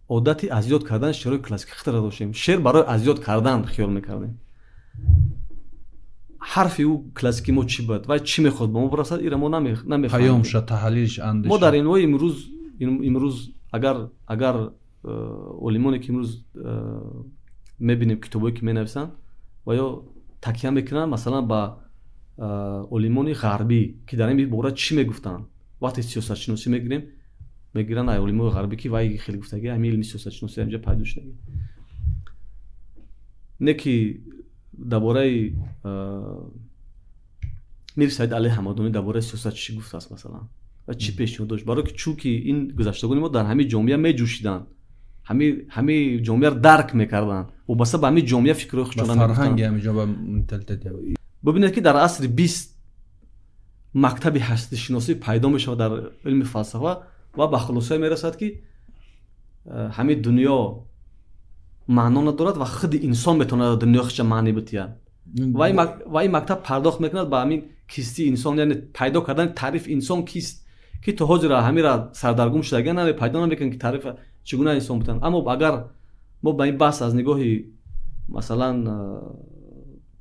одати азёд кардани шеърҳои классикӣ худро доштем. Шеър барои азёд кардан хиёл мекардем. Ҳарфи ӯ классики мо чӣ буд вай, чӣ мехост ба мо бирасад, ира мо намефаҳмем. Паёмша, таҳлилш, андеша. Мо дар илмҳои имрӯз агар олимоне, ки имрӯз мебинем, китобҳое, ки менависанд ва ё такя мекунанд масалан ба олимони ғарбӣ, ки дар ин бора чӣ мегуфтанд. Вақте сиёсатшиносӣ мегирем, мегиранд ай олимои ғарбӣ, ки вай хеле гуфтаги, ҳамин илми сиёсатшиносӣ ҳамҷа пайдо шудаги. Не ки дар бораи Мир Саид Али Ҳамадонӣ дар бораи сиёсат чӣ гуфтааст масалан ва чӣ пешниҳод дошт, барое ки чунки ин гузаштагони мо дар ҳамин ҷомеа меҷӯшиданд, ҳамин ҷомеаро дарк мекарданд, вобаста ба ҳамин ҷомеа фикрҳои худшона фарҳанги ҳамин ҷо, ба менталитети. Бибинед, ки дар асри 20 мактаби ҳастишиносӣ пайдо мешавад дар илми фалсафа ва ба хулосае мерасад, ки ҳамин дунё маъно надорад ва худи инсон метавонад дунё худша маънӣ битиҳад. Ва ин мактаб пардохт мекунад ба ҳамин кистии инсон, яъне пайдо кардани таърифи инсон кист, ки то ҳозира ҳамира сардаргум шудагиан, наме пайдо намекунанд, ки таъриф чӣ гуна инсон бутанд. Аммо агар мо ба ин баҳс аз нигоҳи масалан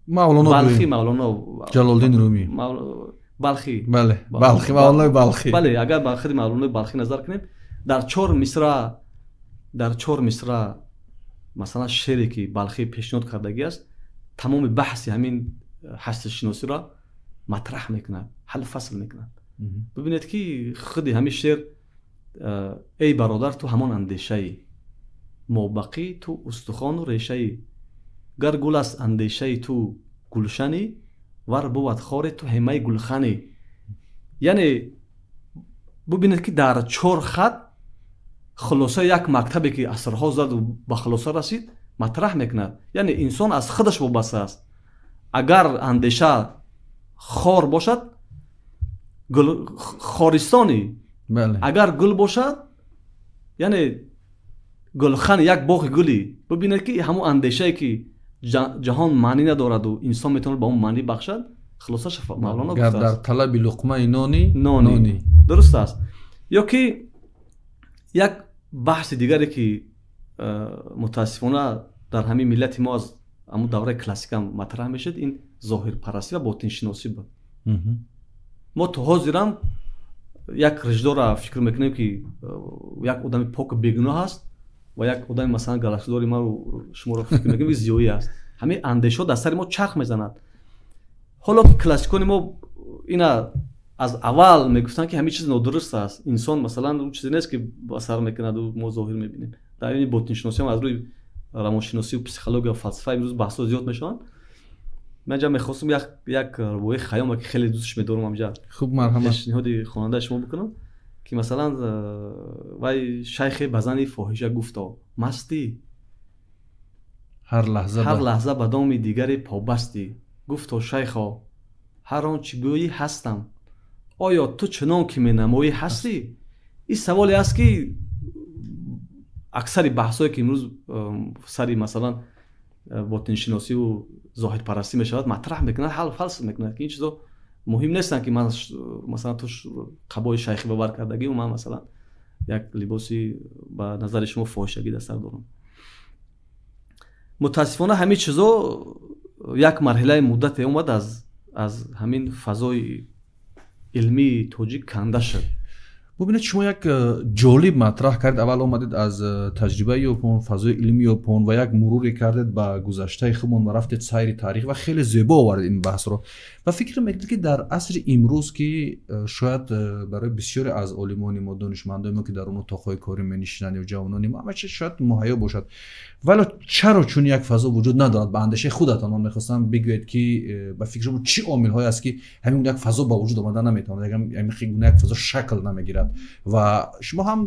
Мавлоно, Балхӣ, Мавлоно, Ҷалолдин Румӣ, Балхӣ, бале, Балхӣ, Мавлонои Балхӣ, бале, агар ба худи Мавлонои Балхӣ назар кунем, дар чор мисра масалан шеъре, ки Балхӣ пешниҳод кардагӣ аст, тамоми баҳси ҳамин ҳастишиносиро матраҳ мекунад, ҳаллу фасл мекунад. Бибинед, ки худи ҳамин шеър: «Эй бародар, ту ҳамон андешаӣ, Мобақӣ ту устухону решаӣ, гар гул аст андешаи ту гулшанӣ, вар бувад хоре ту ҳемаи гулханӣ. Яъне бубинед, ки дар чор хат хулосаи як мактабе, ки асрҳо заду ба хулоса расид, матраҳ мекунад. Яъне инсон аз худаш вобаста аст. Агар андеша хор бошад, хористони, агар гул бошад, яъне гулхан, як боғи гулӣ. Бубинед, ки ҳамон андешае, ки ҷаҳон маънӣ надораду инсон метавонад ба он маънӣ бахшад, хулосаша Мавлоно гуфтааст: дар талаби луқмаи нони. Нони. Дуруст аст. Ё ки як баҳси дигаре, ки мутаассифона дар ҳамин миллати мо аз ҳамун давраи классика матраҳ мешуд, ин зоҳирпарастӣ ва ботиншиносӣ буд. Мо то ҳозирам як риждора фикр мекунем, ки як одами поку бегуноҳ аст, ва як одами, масалан, галашдори маро, шуморо фикр мекунем, ки зиёӣ аст. Ҳамин андешаҳо дар сари мо чарх мезанад. Ҳоло ки классикони мо ина аз аввал мегуфтанд, ки ҳамин чиз нодуруст аст. Инсон, масалан, ӯ чизе нест, ки ба сар мекунаду мо зоҳир мебинем. Дар ини ботиншиносиам аз рӯи равоншиносию психология, фалсафа имрӯз баҳсҳо зиёд мешаванд. Ман ҷа мехостам як рубоии Хаёма, ки хеле дӯстш медорам, ҳамҷа Хуб, марҳамат. пешниҳоди хонандаи шумо бикунам, ки масалан вай шайхе ба зани фоҳиша гуфто: «Мастӣ, ҳар лаҳза ҳар лаҳза ба доми дигаре побастӣ». Гуфто: «Шайхо, ҳар он чӣ гӯӣ, ҳастам. Оё ту чунон ки менамоӣ, ҳастӣ?» Ин саволе аст, ки аксари баҳсҳое, ки имрӯз сари, масалан, ботиншиносиву зоҳирпарастӣ мешавад, матраҳ мекунад, ҳал фасл мекунад, ки ин чизо муҳим нестанд, ки ман, масалан, ту қабои шайхӣ ба бар кардагию ман, масалан, як либоси ба назари шумо фоҳишагӣ дар сар дорам. Мутаассифона, ҳамин чизо як марҳилаи муддате омад, аз ҳамин фазои илмии тоҷик канда шуд. Бубинед, шумо як ҷолиб матраҳ кардед. Аввал омадед аз таҷрибаи Ёпон, фазои илми Ёпон ва як муруре кардед ба гузаштаи худмон ва рафтед сайри таърих ва хеле зебо овардед ин баҳсро. Ва фикр мекунед, ки дар асри имрӯз, ки шояд барои бисёре аз олимони мо, донишмандои мо, ки дар он утоқҳои корӣ менишинанд, ё ҷавонони мо, ҳама чиз шояд муҳайё бошад, вале чаро чун як фазо вуҷуд надорад? Ба андешаи худатон ман мехостам бигӯед, ки ба фикри шумо чӣ омилҳое аст, ки ҳамин гуна як фазо ба вуҷуд омада наметавонад, ҳамин гуна як фазо шакл намегирад? Ва шумо ҳам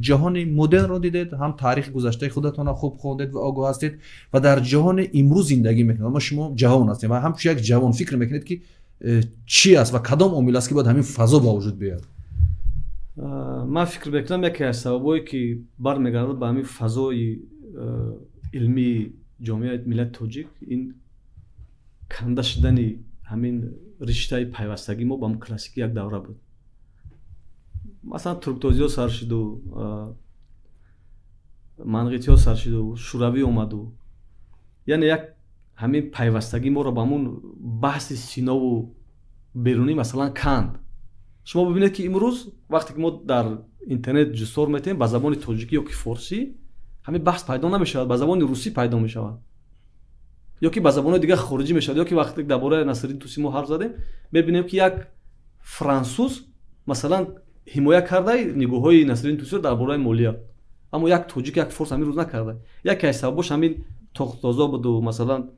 ҷаҳони модернро дидед, ҳам таърихи гузаштаи худатонро хуб хондед ва огоҳ ҳастед ва дар ҷаҳони имрӯз зиндагӣ мекунед. Аммо шумо ҷавон ҳастед ва ҳамчун як ҷавон фикр мекунед, ки чӣ аст ва кадом омил аст, ки бояд ҳамин фазо ба вуҷуд биёяд? Ман фикр мекунам, яке аз сабабҳое, ки бармегардад ба ҳамин фазои илмии ҷомеаи миллати тоҷик, ин канда шудани ҳамин риштаи пайвастагии мо ба классикӣ як давра буд. Масалан, турктозиҳо сар шуду, манғитиҳо сар шуду, шӯравӣ омаду, яъне як ҳамин пайвастагии моро ба ҳамун баҳси Синову Берунӣ, масалан, канд. Шумо бибинед, ки имрӯз вақте ки мо дар интернет ҷустор метаҳем ба забони тоҷикӣ ё ки форсӣ, ҳамин баҳс пайдо намешавад, ба забони русӣ пайдо мешавад ё ки ба забонҳои дигар хориҷӣ мешавад. Ё ки вақте дар бораи Насриддин Тусӣ мо ҳарф задем, мебинем, ки як франсуз, масалан, ҳимоя кардаи нигоҳҳои Насриддин Тусиро дар бораи молия, аммо як тоҷик, як форс ҳамин рӯз накарда. Яке аз сабабош ҳамин тохтозо буду, масалан,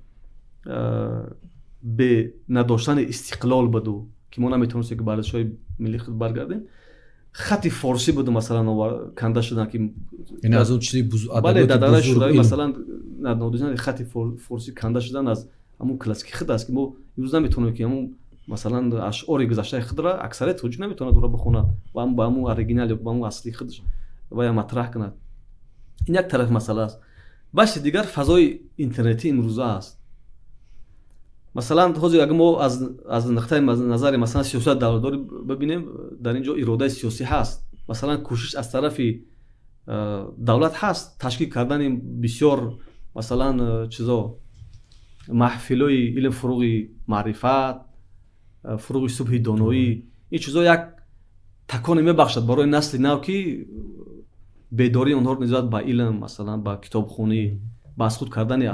бе надоштани истиқлол буду, ки мо наметавонистем, ки ба арзишҳои миллии худ баргардем. Хати форсӣ буду, масалан, канда шудан, ки Яъне аз он чизи бале, дар давраи бузург шӯравӣ илм. Масалан, надонистани хати форсӣ, канда шудан аз ҳамун классики худ аст, ки мо имрӯз наметавонем, ки ҳамун, масалан, ашъори гузаштаи худро аксарияти тоҷик наметавонад ӯро бихонад ва ба ҳамун оригинал ё ба ҳамун асли худаш вая матраҳ кунад. Ин як тарафи масъала аст. Баҳси дигар фазои интернетӣ имрӯза аст. Масалан, ҳозир агар мо аз нуқтаи назари, масалан, сиёсати давлатдорӣ бибинем, дар ин ҷо иродаи сиёсӣ ҳаст, масалан, кӯшиш аз тарафи давлат ҳаст, ташкил кардани бисёр, масалан, чизо, маҳфилҳои илм, фуруғи маърифат, фуруғи субҳи доноӣ. Ин чизо як таконе мебахшад барои насли нав, ки бедории онҳоро нисбат ба илм, масалан, ба китобхонӣ, ба аз худ кардани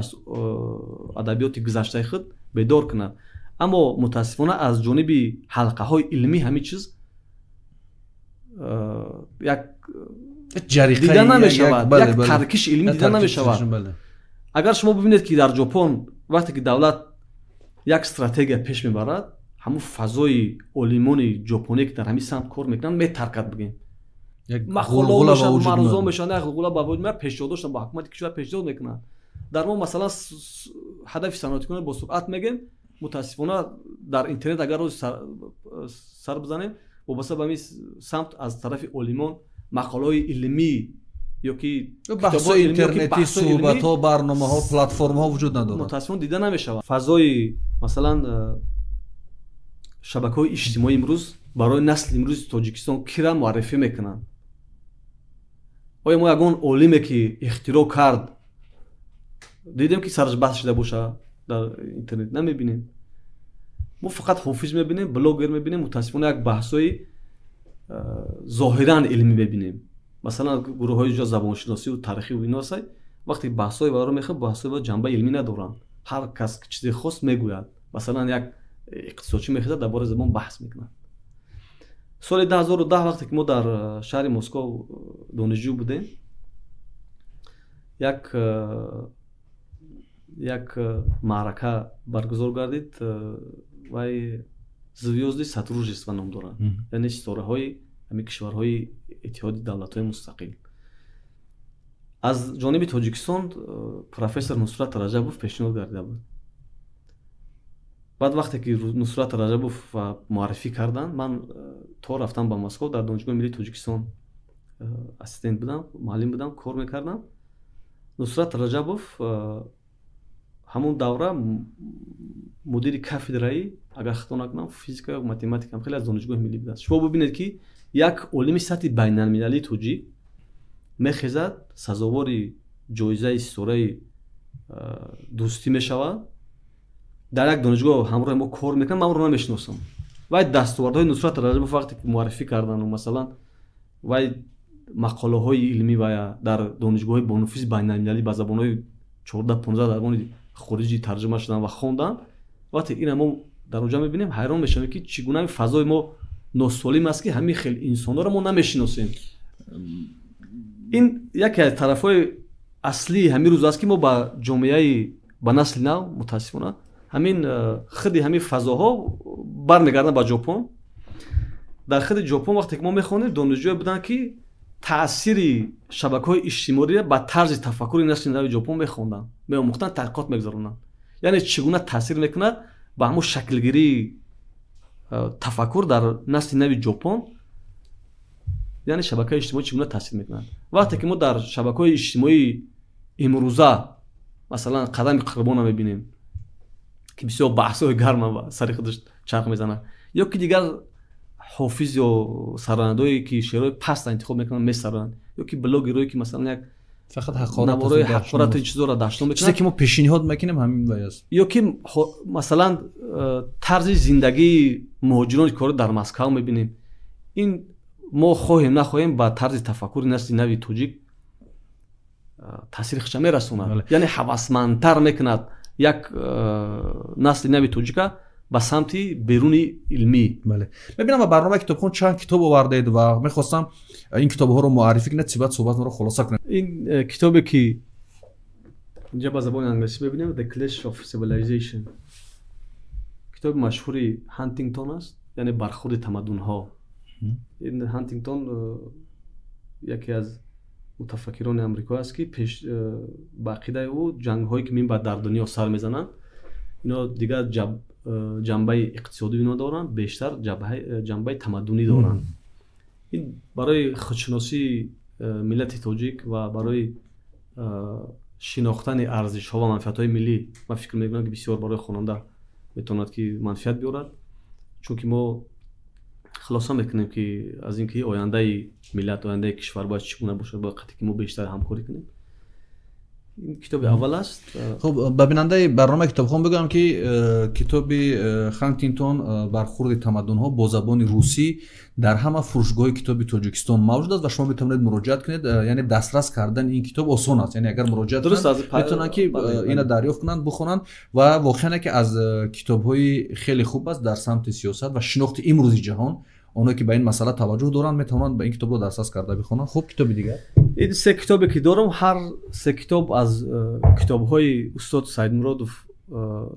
адабиёти гузаштаи худ бедор кунад. Аммо мутаассифона, аз ҷониби ҳалқаҳои илмӣ ҳамин чиз як Дида намешавад, як таркиши илмӣ дида намешавад. Агар шумо бибинед, ки дар Ҷопон вақте ки давлат як стратегия пеш мебарад, ҳамун фазои олимони ҷопонӣ, ки дар ҳамин самт кор мекунанд, метаркад, бигем, мақолаҳо мешаванд, маърузаҳо мешаванд, як ғулғула ба вуҷуд меояд, пешниҳодошон ба ҳукумати кишвар пешниҳод мекунанд. Дар мо, масалан, ҳадафи саноатикунӣ бо суръат мегем, мутаассифона, дар интернет агар рӯз сар бизанем, вобаста ба ҳамин самт аз тарафи олимон мақолаҳои илмӣ ё ки баҳсҳои интернетӣ, суҳбатҳо, барномаҳо, платформаҳо вуҷуд надорад. Мутаассифона, дида намешавад. Фазои, масалан, шабакаҳои иҷтимоӣ имрӯз барои насли имрӯзи Тоҷикистон кира муаррифӣ мекунанд? Оё мо ягон олиме, ки ихтироъ кард, дидем, ки сараш баҳс шуда боша дар интернет? Намебинем. Мо фақат ҳофиз мебинем, блогер мебинем, мутаассифона, як баҳсҳои зоҳиран илмӣ мебинем. Масалан, гурӯҳҳои ҷо забоншиносию таърихию ино ҳастанд, вақте баҳсҳои варо мехоҳ, баҳсҳои ва ҷанбаи илмӣ надоранд. Ҳар кас чизе хост мегӯяд. Масалан, як иқтисодчӣ мехезад, дар бораи забон баҳс мекунад. Соли 2010, вақте ки мо дар шаҳри Москов донишҷӯ будем, як маърака баргузор гардид. Вай «Звёзды сотрудничества» ном дорад, яъне ситораҳои ҳамин кишварҳои Иттиҳоди Давлатҳои Мустақил. Аз ҷониби Тоҷикистон профессор Нусрат Раҷабов пешниҳод гардида буд. Баъд вақте ки Нусрат Раҷабов муаррифӣ карданд, ман то рафтам ба Москов дар Донишгоҳи миллии Тоҷикистон ассистент будам, муаллим будам, кор мекардам. Нусрат Раҷабов ҳамон давра мудири кафедраи, агар хато накунам, физика ё математика, хеле аз Донишгоҳи миллӣ будааст. Шумо бибинед, ки як олими сатҳи байналмилалии тоҷик мехезад, сазовори ҷоизаи ситораи дӯстӣ мешавад, дар як донишгоҳ ҳамроҳи мо кор мекунад, ман ӯро намешиносам. Вай дастовардҳои Нусрат Раҷабов вақте ки муаррифӣ кардану, масалан, вай мақолаҳои илмӣ ва дар донишгоҳҳои бонуфузи байналмилалӣ ба забонҳои 14-15 забони хориҷӣ тарҷума шудан ва хондан, вақте ина мо дар онҷа мебинем, ҳайрон мешавем, ки чӣ гуна фазои мо носолим аст, ки ҳамин хел инсонҳоро мо намешиносем. Ин яке аз тарафҳои аслии ҳамин рӯз аст, ки мо ба ҷомеаи, ба насли нав, мутаассифона, ҳамин худи ҳамин фазоҳо бармегарданд ба Ҷопон. Дар худи Ҷопон, вақте ки мо мехонем, донишҷӯе буданд, ки таъсири шабакаҳои иҷтимоиро ба тарзи тафаккури насли нави Ҷопон мехонданд, меомӯхтанд, таҳқиқот мегузаронанд, яъне чӣ гуна таъсир мекунад ба ҳамон шаклгирии тафаккур дар насли нави Ҷопон, яъне шабакаи иҷтимоӣ чӣ гуна таъсир мекунад. Вақте ки мо дар шабакаҳои иҷтимоии имрӯза, масалан, Қадами Қурбона мебинем, ки бисёр баҳсҳои гарма ба сари худаш чарх мезанад, ё ки дигар ҳофиз ё сарояндое, ки шеърҳои паст интихоб мекунанд, месароянд, ё ки блогерое, ки, масалан, як фақат наворҳои ҳақорату чизоро даштон мекунанд, чизе ки мо пешниҳод мекунем, ҳамин вай аст. Ё ки, масалан, тарзи зиндагии муҳоҷирони корӣ дар Москав мебинем, ин мо хоҳем нахоҳем ба тарзи тафаккури насли нави тоҷик таъсири худша мерасонад, яъне ҳавасмандтар мекунад як насли нави тоҷика ба самти беруни илмӣ. Бале, мебинам, ба барномаи Китобхон чанд китоб овардаед ва мехостам ин китобҳоро муаррифӣ кунед, сипас суҳбатро хулоса кунем. Ин китобе, ки инҷа ба забони англисӣ мебинем, «The Clash of Civilization», китоби машҳури Ҳантингтон аст, яъне «Бархӯрди тамаддунҳо». Ин Ҳантингтон яке аз мутафаккирони Амрико аст, ки пеш ба ақидаи ӯ ҷангҳое, ки минбаъд дар дунё сар мезананд, ино дигар ҷанбаи иқтисодӣ ино доранд, бештар ҷанбаи тамаддунӣ доранд. Ин барои худшиносии миллати тоҷик ва барои шинохтани арзишҳо ва манфиатҳои миллӣ, ман фикр мекунам, ки бисёр барои хонанда метавонад, ки манфиат биёрад, чунки мо хулоса мекунем, ки аз ин ки ояндаи миллат, ояндаи кишвар бояд чӣ гуна бошад, бояд қатъи ки мо бештар ҳамкорӣ кунем. Ин китоби аввал аст. Хуб, ба бинандаи барномаи Китобхон бигӯям, ки китоби Хантингтон «Бархӯрди тамаддунҳо» бо забони русӣ дар ҳама фурӯшгоҳи китоби Тоҷикистон мавҷуд аст ва шумо метавонед муроҷиат кунед. Яъне дастрас кардани ин китоб осон аст, яъне агар муроҷиат кунанд, метавонанд, ки ина дарёфт кунанд, бихонанд. Ва воқеан яке аз китобҳои хеле хуб аст дар самти сиёсат ва шинохти имрӯзи ҷаҳон. Онҳое ки ба ин масъала таваҷҷӯҳ доранд, метавонанд ба ин китобро дастрас карда бихонанд. Хуб, китоби дигар? Ин се китобе ки дорам, ҳар се китоб аз китобҳои устод Саидмуродов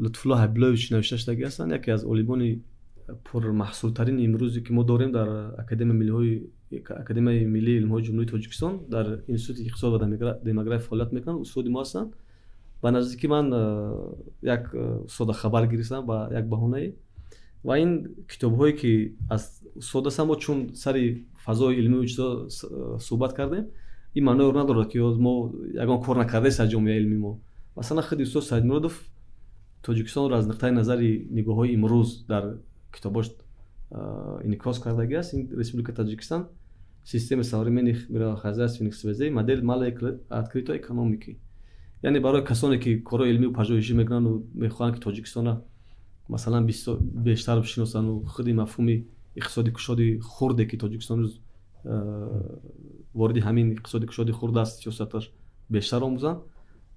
Лутфулло Ҳабибуллоевич навишта шудагӣ ҳастанд. Яке аз олимони пурмаҳсултарини имрӯзе ки мо дорем дар Академияи миллии илмҳои Ҷумҳурии Тоҷикистон, дар Институти иқтисод ва демография фаъолият мекунанд, устоди мо ҳастанд. Ба наздикӣ ман як устода хабар гирифтам ба як баҳонае ва ин китобҳое ки аз устод ҳастанд, мо чун сари фазои илмию чизо суҳбат кардем, ин маъноеро надорад ки мо ягон кор накардаест аз ҷомеаи илмии мо. Масалан, худи устод Саидмуродов Тоҷикистонро аз нуқтаи назари нигоҳҳои имрӯз дар китобош инъикос кардагӣ аст. Ин «Республика Таджикистан: система современных мировохозяйственных связей, модель малой открытой экономики». Яъне барои касоне ки корҳои илмию пажӯҳишӣ мекунанду мехоҳанд, ки Тоҷикистона масалан бештар бишиносанду худи мафҳуми иқтисоди кушоди хурде, ки Тоҷикистон рӯз вориди ҳамин иқтисоди кушоди хурд аст, сиёсаташ бештар омӯзанд,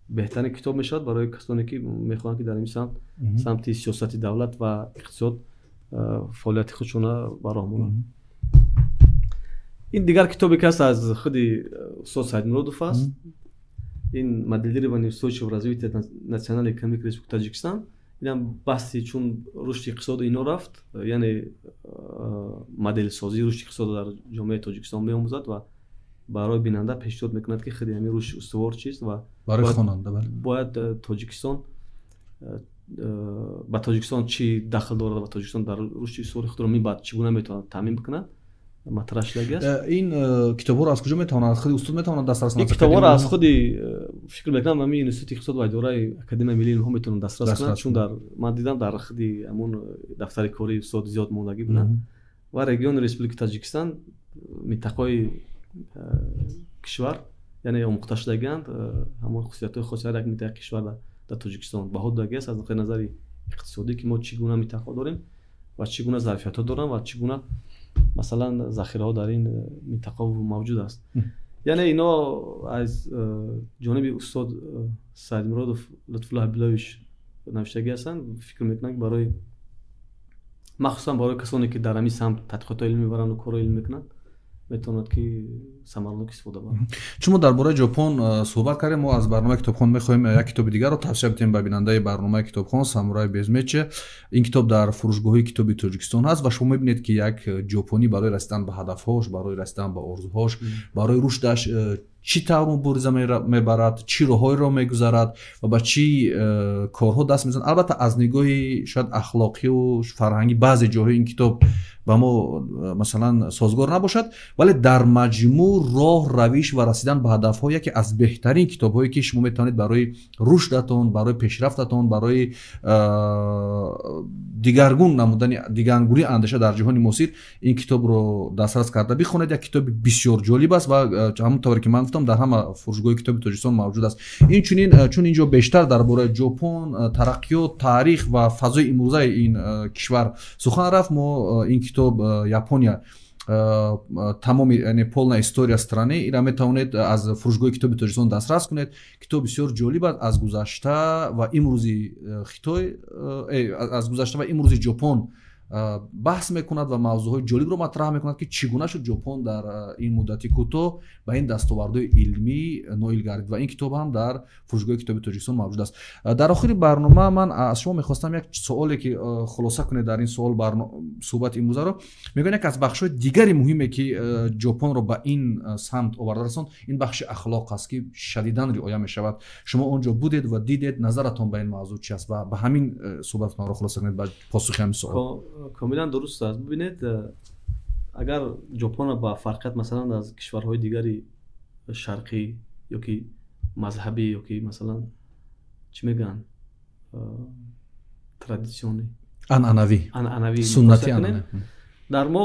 беҳтарин китоб мешавад барои касоне ки мехоҳанд, ки дар ин самт, самти сиёсати давлат ва иқтисод, фаъолияти худшона ба роҳ монанд. Ин дигар китобе ки аст, аз худи устод Саидмуродов аст. Ин «Моделирование устойчивого развития национальной экономики Республики Таджикистан». Инам баҳси чун рушди иқтисоду ино рафт, яъне моделсозии рушди иқтисодро дар ҷомеаи Тоҷикистон меомӯзад ва барои бинанда пешниҳод мекунад, ки худи ҳамин рушди устувор чист ва барои хонанда. Бояд Тоҷикистон, ба Тоҷикистон чӣ дахл дорад ва Тоҷикистон дар рушди устувори худро мебаъд чӣ гуна метавонад таъмин бикунад, матраҳ шудагӣ аст. Ин китобҳоро аз куҷо метавонад, худи устод метавонад дастрас? Ин китобҳоро аз худи, фикр мекунам, ҳамин Институти иқтисод ва идораи Академияи миллии илмҳо метавонанд дастрас кунанд, чун дар ман дидам, дар худи ҳамон дафтари кории устод зиёд мондагӣ буданд. Ва «Регионы Республики Таджикистан», минтақаҳои кишвар, яъне омӯхта шудагианд, ҳамон хусусиятҳои хоси ҳар як минтақаи кишвар дар Тоҷикистон баҳо додагӣ аст аз нуқтаи назари иқтисодӣ, ки мо чӣ гуна минтақаҳо дорем ва чӣ гуна зарфиятҳо дорам ва чӣ гуна, масалан, захираҳо дар ин минтақа мавҷуд аст. Яъне ино аз ҷониби устод Саидмуродов Лутфулло Ҳабибуллоевич навиштагӣ ҳастанд. Фикр мекунам, ки барои, махсусан барои касоне ки дар ҳамин самт тадқиқотҳои илмӣ мебаранду корҳои илмӣ мекунанд, метавонад ки самаранок истифода барад. Чун мо дар бораи Ҷопон суҳбат кардем, мо аз барномаи Китобхон мехоҳем як китоби дигарро тавсия бидиҳем ба бинандаи барномаи Китобхон: «Самурай без меча». Ин китоб дар фурӯшгоҳҳои китоби Тоҷикистон ҳаст ва шумо мебинед, ки як ҷопонӣ барои расидан ба ҳадафҳош, барои расидан ба орзуҳош, барои рушдаш чӣ тавр мубориза мебарад, чӣ роҳҳоеро мегузарад ва ба чӣ корҳо даст мезанад. Албатта, аз нигоҳи шояд ахлоқию фарҳангӣ баъзе ҷоҳои ин китоб ба мо масалан созгор набошад, вале дар маҷмӯъ роҳ, равиш ва расидан ба ҳадафҳо яке аз беҳтарин китобҳое ки шумо метавонед барои рушдатон, барои пешрафтатон, барои дигаргун намудани дигаргунии андеша дар ҷаҳони муосир ин китобро дастрас карда бихонед. Як китоби бисёр ҷолиб аст ва ҳамон тавре ки ман гуфтам, дар ҳама фурӯшгоҳи китоби Тоҷикистон мавҷуд аст. Инчунин, чун инҷо бештар дар бораи Ҷопон, тараққиёт, таърих ва фазои имрӯзаи ин кишвар сухан рафт, мо ин китоб «Япония. Тамоми, яъне полная история страны», ира метавонед аз фурӯшгоҳи китоби Тоҷикистон дастрас кунед. Китоб бисёр ҷолиб аст, аз гузашта ва имрӯзи Хитой, аз гузашта ва имрӯзи Ҷопон баҳс мекунад ва мавзӯъҳои ҷолибро матраҳ мекунад, ки чӣ гуна шуд Ҷопон дар ин муддати кӯтоҳ ба ин дастовардҳои илмӣ ноил гардид. Ва ин китоб ҳам дар фурӯшгоҳи китоби Тоҷикистон мавҷуд аст. Дар охири барнома ман аз шумо мехостам як суоле ки хулоса кунед дар ин суол суҳбати имрӯзаро. Мегӯянд, як аз бахшҳои дигари муҳиме, ки Ҷопонро ба ин самт оварда расонд, ин бахши ахлоқ аст, ки шадидан риоя мешавад. Шумо он ҷо будед ва дидед, назаратон ба ин мавзӯъ чи аст ва ба ҳамин суҳбататонро хулоса кунед, ба посухи ҳамин суол. Комилан дуруст аст. Бибинед, агар Ҷопонро ба фарқият, масалан, аз кишварҳои дигари шарқӣ ё ки мазҳабӣ, ё ки, масалан, чӣ мегӯянд, традитсионӣ, анъанавӣ, анъанавӣ, суннатӣ. Дар мо,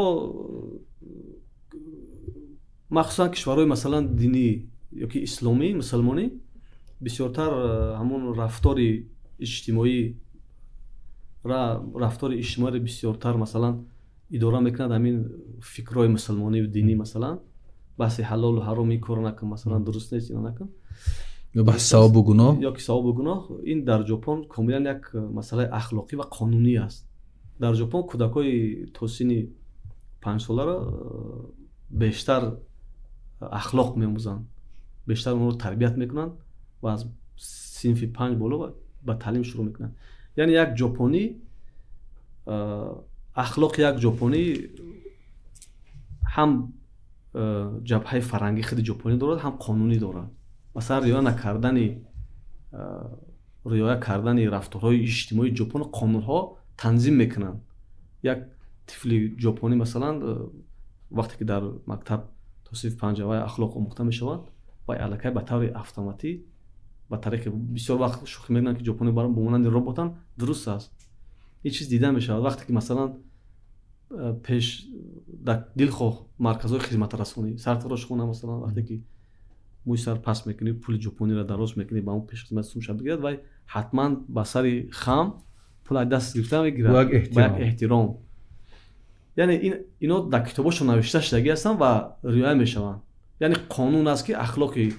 махсусан кишварҳои, масалан, динӣ ё ки исломӣ, мусалмонӣ, бисёртар ҳамон рафтори иҷтимоӣ, рафтори иҷтимоиро бисёртар, масалан, идора мекунад ҳамин фикрҳои мусулмонию динӣ. Масалан, баҳси ҳалолу ҳаром, ин корро накун, масалан, дуруст нест, ино накун. Ё баҳси савобу гуноҳ. Ё ки савобу гуноҳ. Ин дар Ҷопон комилан як масъалаи ахлоқӣ ва қонунӣ аст. Дар Ҷопон кӯдакҳои то синни 5 соларо бештар ахлоқ меомӯзанд, бештар онҳоро тарбият мекунанд ва аз синфи 5 боло ба таълим шурӯъ мекунанд. Яъне як ҷопонӣ, ахлоқи як ҷопонӣ ҳам ҷабҳаи фарҳангии худи ҷопонӣ дорад, ҳам қонунӣ дорад. Масалан, риоя накардани, риоя кардани рафторҳои иҷтимоии ҷопон қонунҳо танзим мекунанд. Як тифли ҷопонӣ, масалан, вақте ки дар мактаб то синфи 5 вай ахлоқ омӯхта мешавад, вай аллакай ба таври автоматӣ, ба тариқи, бисёр вақт шӯхӣ мекунанд, ки ҷопонӣ ба монанди роботанд. Дуруст аст, ин чиз дида мешавад. Вақте ки, масалан, пеш дар дилхоҳ марказҳои хизматрасонӣ, сартарошхона, масалан, вақте ки мӯи сар паст мекунӣ, пули ҷопониро дароз мекунӣ, ба он пешхизмат сумша бигирад, вай ҳатман ба сари хам пул аз даст гирифта мегирад, ба як эҳтиром. Яъне ино дар китобошон навишта шудагӣ ҳастанд ва риоя мешаванд. Яъне қонун аст, ки ахлоқи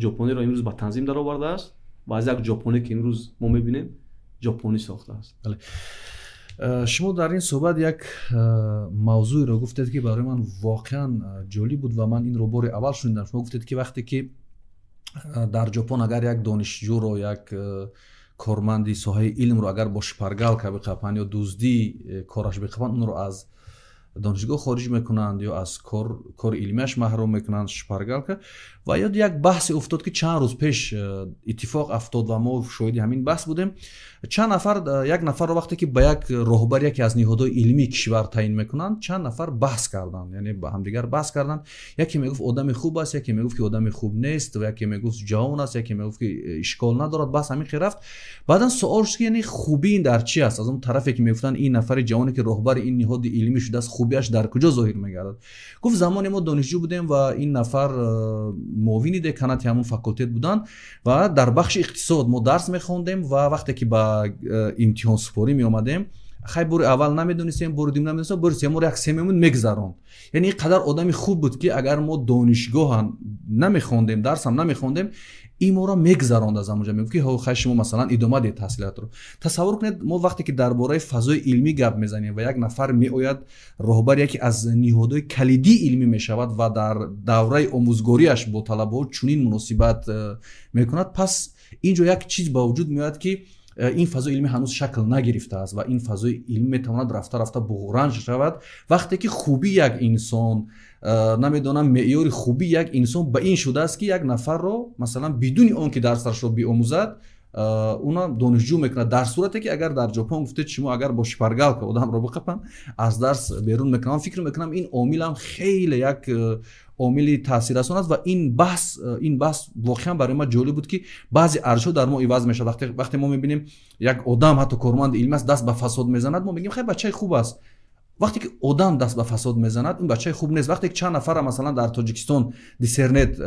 ҷопониро имрӯз ба танзим даровардааст ва аз як ҷопонӣ, ки имрӯз мо мебинем, ҷопонӣ сохтааст. Шумо дар ин суҳбат як мавзӯеро гуфтед, ки барои ман воқеан ҷолиб буд ва ман инро бори аввал шунидам. Шумо гуфтед, ки вақте ки дар Ҷопон агар як донишҷӯро, як корманди соҳаи илмро агар бо шпаргалка биқапанд ё дуздӣ кораш биқапанд, онро аз донишгоҳ хориҷ мекунанд ё аз кори илмиаш маҳрум мекунанд, шпаргалка. Ва ёд як баҳсе уфтод, ки чанд рӯз пеш иттифоқ афтод ва мо шоҳиди ҳамин баҳс будем. Чанд нафар, як нафарро вақте ки ба як роҳбар яке аз ниҳодҳои илмии кишвар таъин мекунанд, чанд нафар баҳс карданд, яъне ба ҳамдигар баҳс карданд. Яке мегуфт, одами хуб аст, яке мегуфт, ки одами хуб нест, ва яке мегуфт, ҷавон аст, яке мегуфт, ки ишкол надорад. Баҳс ҳамин хел рафт. Баъдан суол шуд, ки яъне хубӣ ин дар чи аст? Аз он тарафе ки мегуфтанд, ин нафари ҷавоне, ки роҳбари ин ниҳоди илмӣ шудааст, хубиаш дар куҷо зоҳир мегардад? Гуфт, замоне мо донишҷӯ будем ва ин нафар муовини деканати ҳамон факултет буданд ва дар бахши иқтисод мо дарс мехондем. Ва вақте ки ба имтиҳонсупорӣ меомадем, хай, бори аввал намедонистем, бори дуюм намедонистем, бори сеюм як семемун мегзаронд. Яъне ин қадар одами хуб буд, ки агар мо донишгоҳам намехондем, дарсам намехондем, ин моро мегзаронд аз ҳамонҷа, мегуфт, ки хай, шумо, масалан, идома диҳед таҳсилотро. Тасаввур кунед, мо вақте ки дар бораи фазои илмӣ гап мезанем ва як нафар меояд, роҳбар яке аз ниҳодҳои калидии илмӣ мешавад ва дар давраи омӯзгориаш бо талабаҳо чунин муносибат мекунад, пас ин ҷо як чиз ба вуҷуд меояд, ки ин фазои илмӣ ҳанӯз шакл нагирифтааст ва ин фазои илмӣ метавонад рафта рафта буғранж шавад. Вақте ки хубии як инсон, намедонам, меъёри хубии як инсон ба ин шудааст, ки як нафарро, масалан, бидуни он ки дарсашро биомӯзад, уна донишҷӯ мекунад, дар сурате ки агар дар Ҷопон, гуфтед шумо, агар бо шпаргалка одамро биқапанд, аз дарс берун мекунам. Фикр мекунам, ин омилам хеле як омили таъсиррасон аст. Ва ин баҳс воқеан барои ман ҷолиб буд, ки баъзе арзишҳо дар мо иваз мешавад. Вақте мо мебинем, як одам, ҳатто корманди илмӣ аст, даст ба фасод мезанад, мо мегӯем, хай, бачаи хуб аст. Вақте ки одам даст ба фасод мезанад, ин бачаи хуб нест. Вақте ки чанд нафара, масалан, дар Тоҷикистон диссернет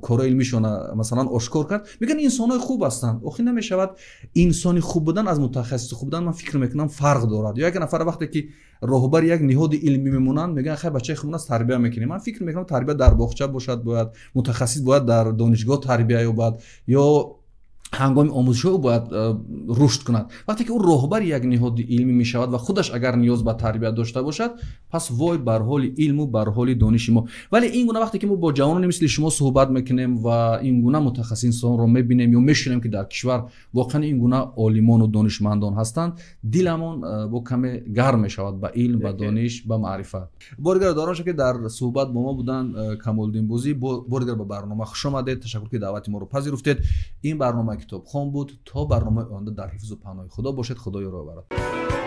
корҳои илмишона, масалан, ошкор кард, мегӯянд, инсонҳои хуб ҳастанд. Охир намешавад, инсони хуб будан аз мутахассиси хуб будан, ман фикр мекунам, фарқ дорад. Ё як нафар вақте ки роҳбари як ниҳоди илмӣ мемонанд, мегӯянд, хай, бачаи хуб аст, тарбия мекунем. Ман фикр мекунам, тарбия дар боғча бошад бояд, мутахассис бояд дар донишгоҳ тарбия ёбад ё ҳангоми омӯзишҳо бояд рушд кунад. Вақте ки ӯ роҳбари як ниҳоди илмӣ мешавад ва худаш агар ниёз ба тарбия дошта бошад, пас вой бар ҳоли илму бар ҳоли дониши мо. Вале ин гуна вақте ки мо бо ҷавононе мисли шумо суҳбат мекунем ва ин гуна мутахассисонро мебинем ё мешунем, ки дар кишвар воқеан ин гуна олимону донишмандон ҳастанд, диламон бо каме гарм мешавад ба илм, ба дониш, ба маърифат. Бори дигар ёдовар ки дар суҳбат бо мо буданд Камолиддин Бозӣ. Бори дигар ба барнома хуш омадед, ташаккур, ки даъвати моро пазируфтед. Ин барнома «Китобхон» буд. То барномаи оянда дар ҳифзу паноҳи Худо бошед. Худо ёро барад.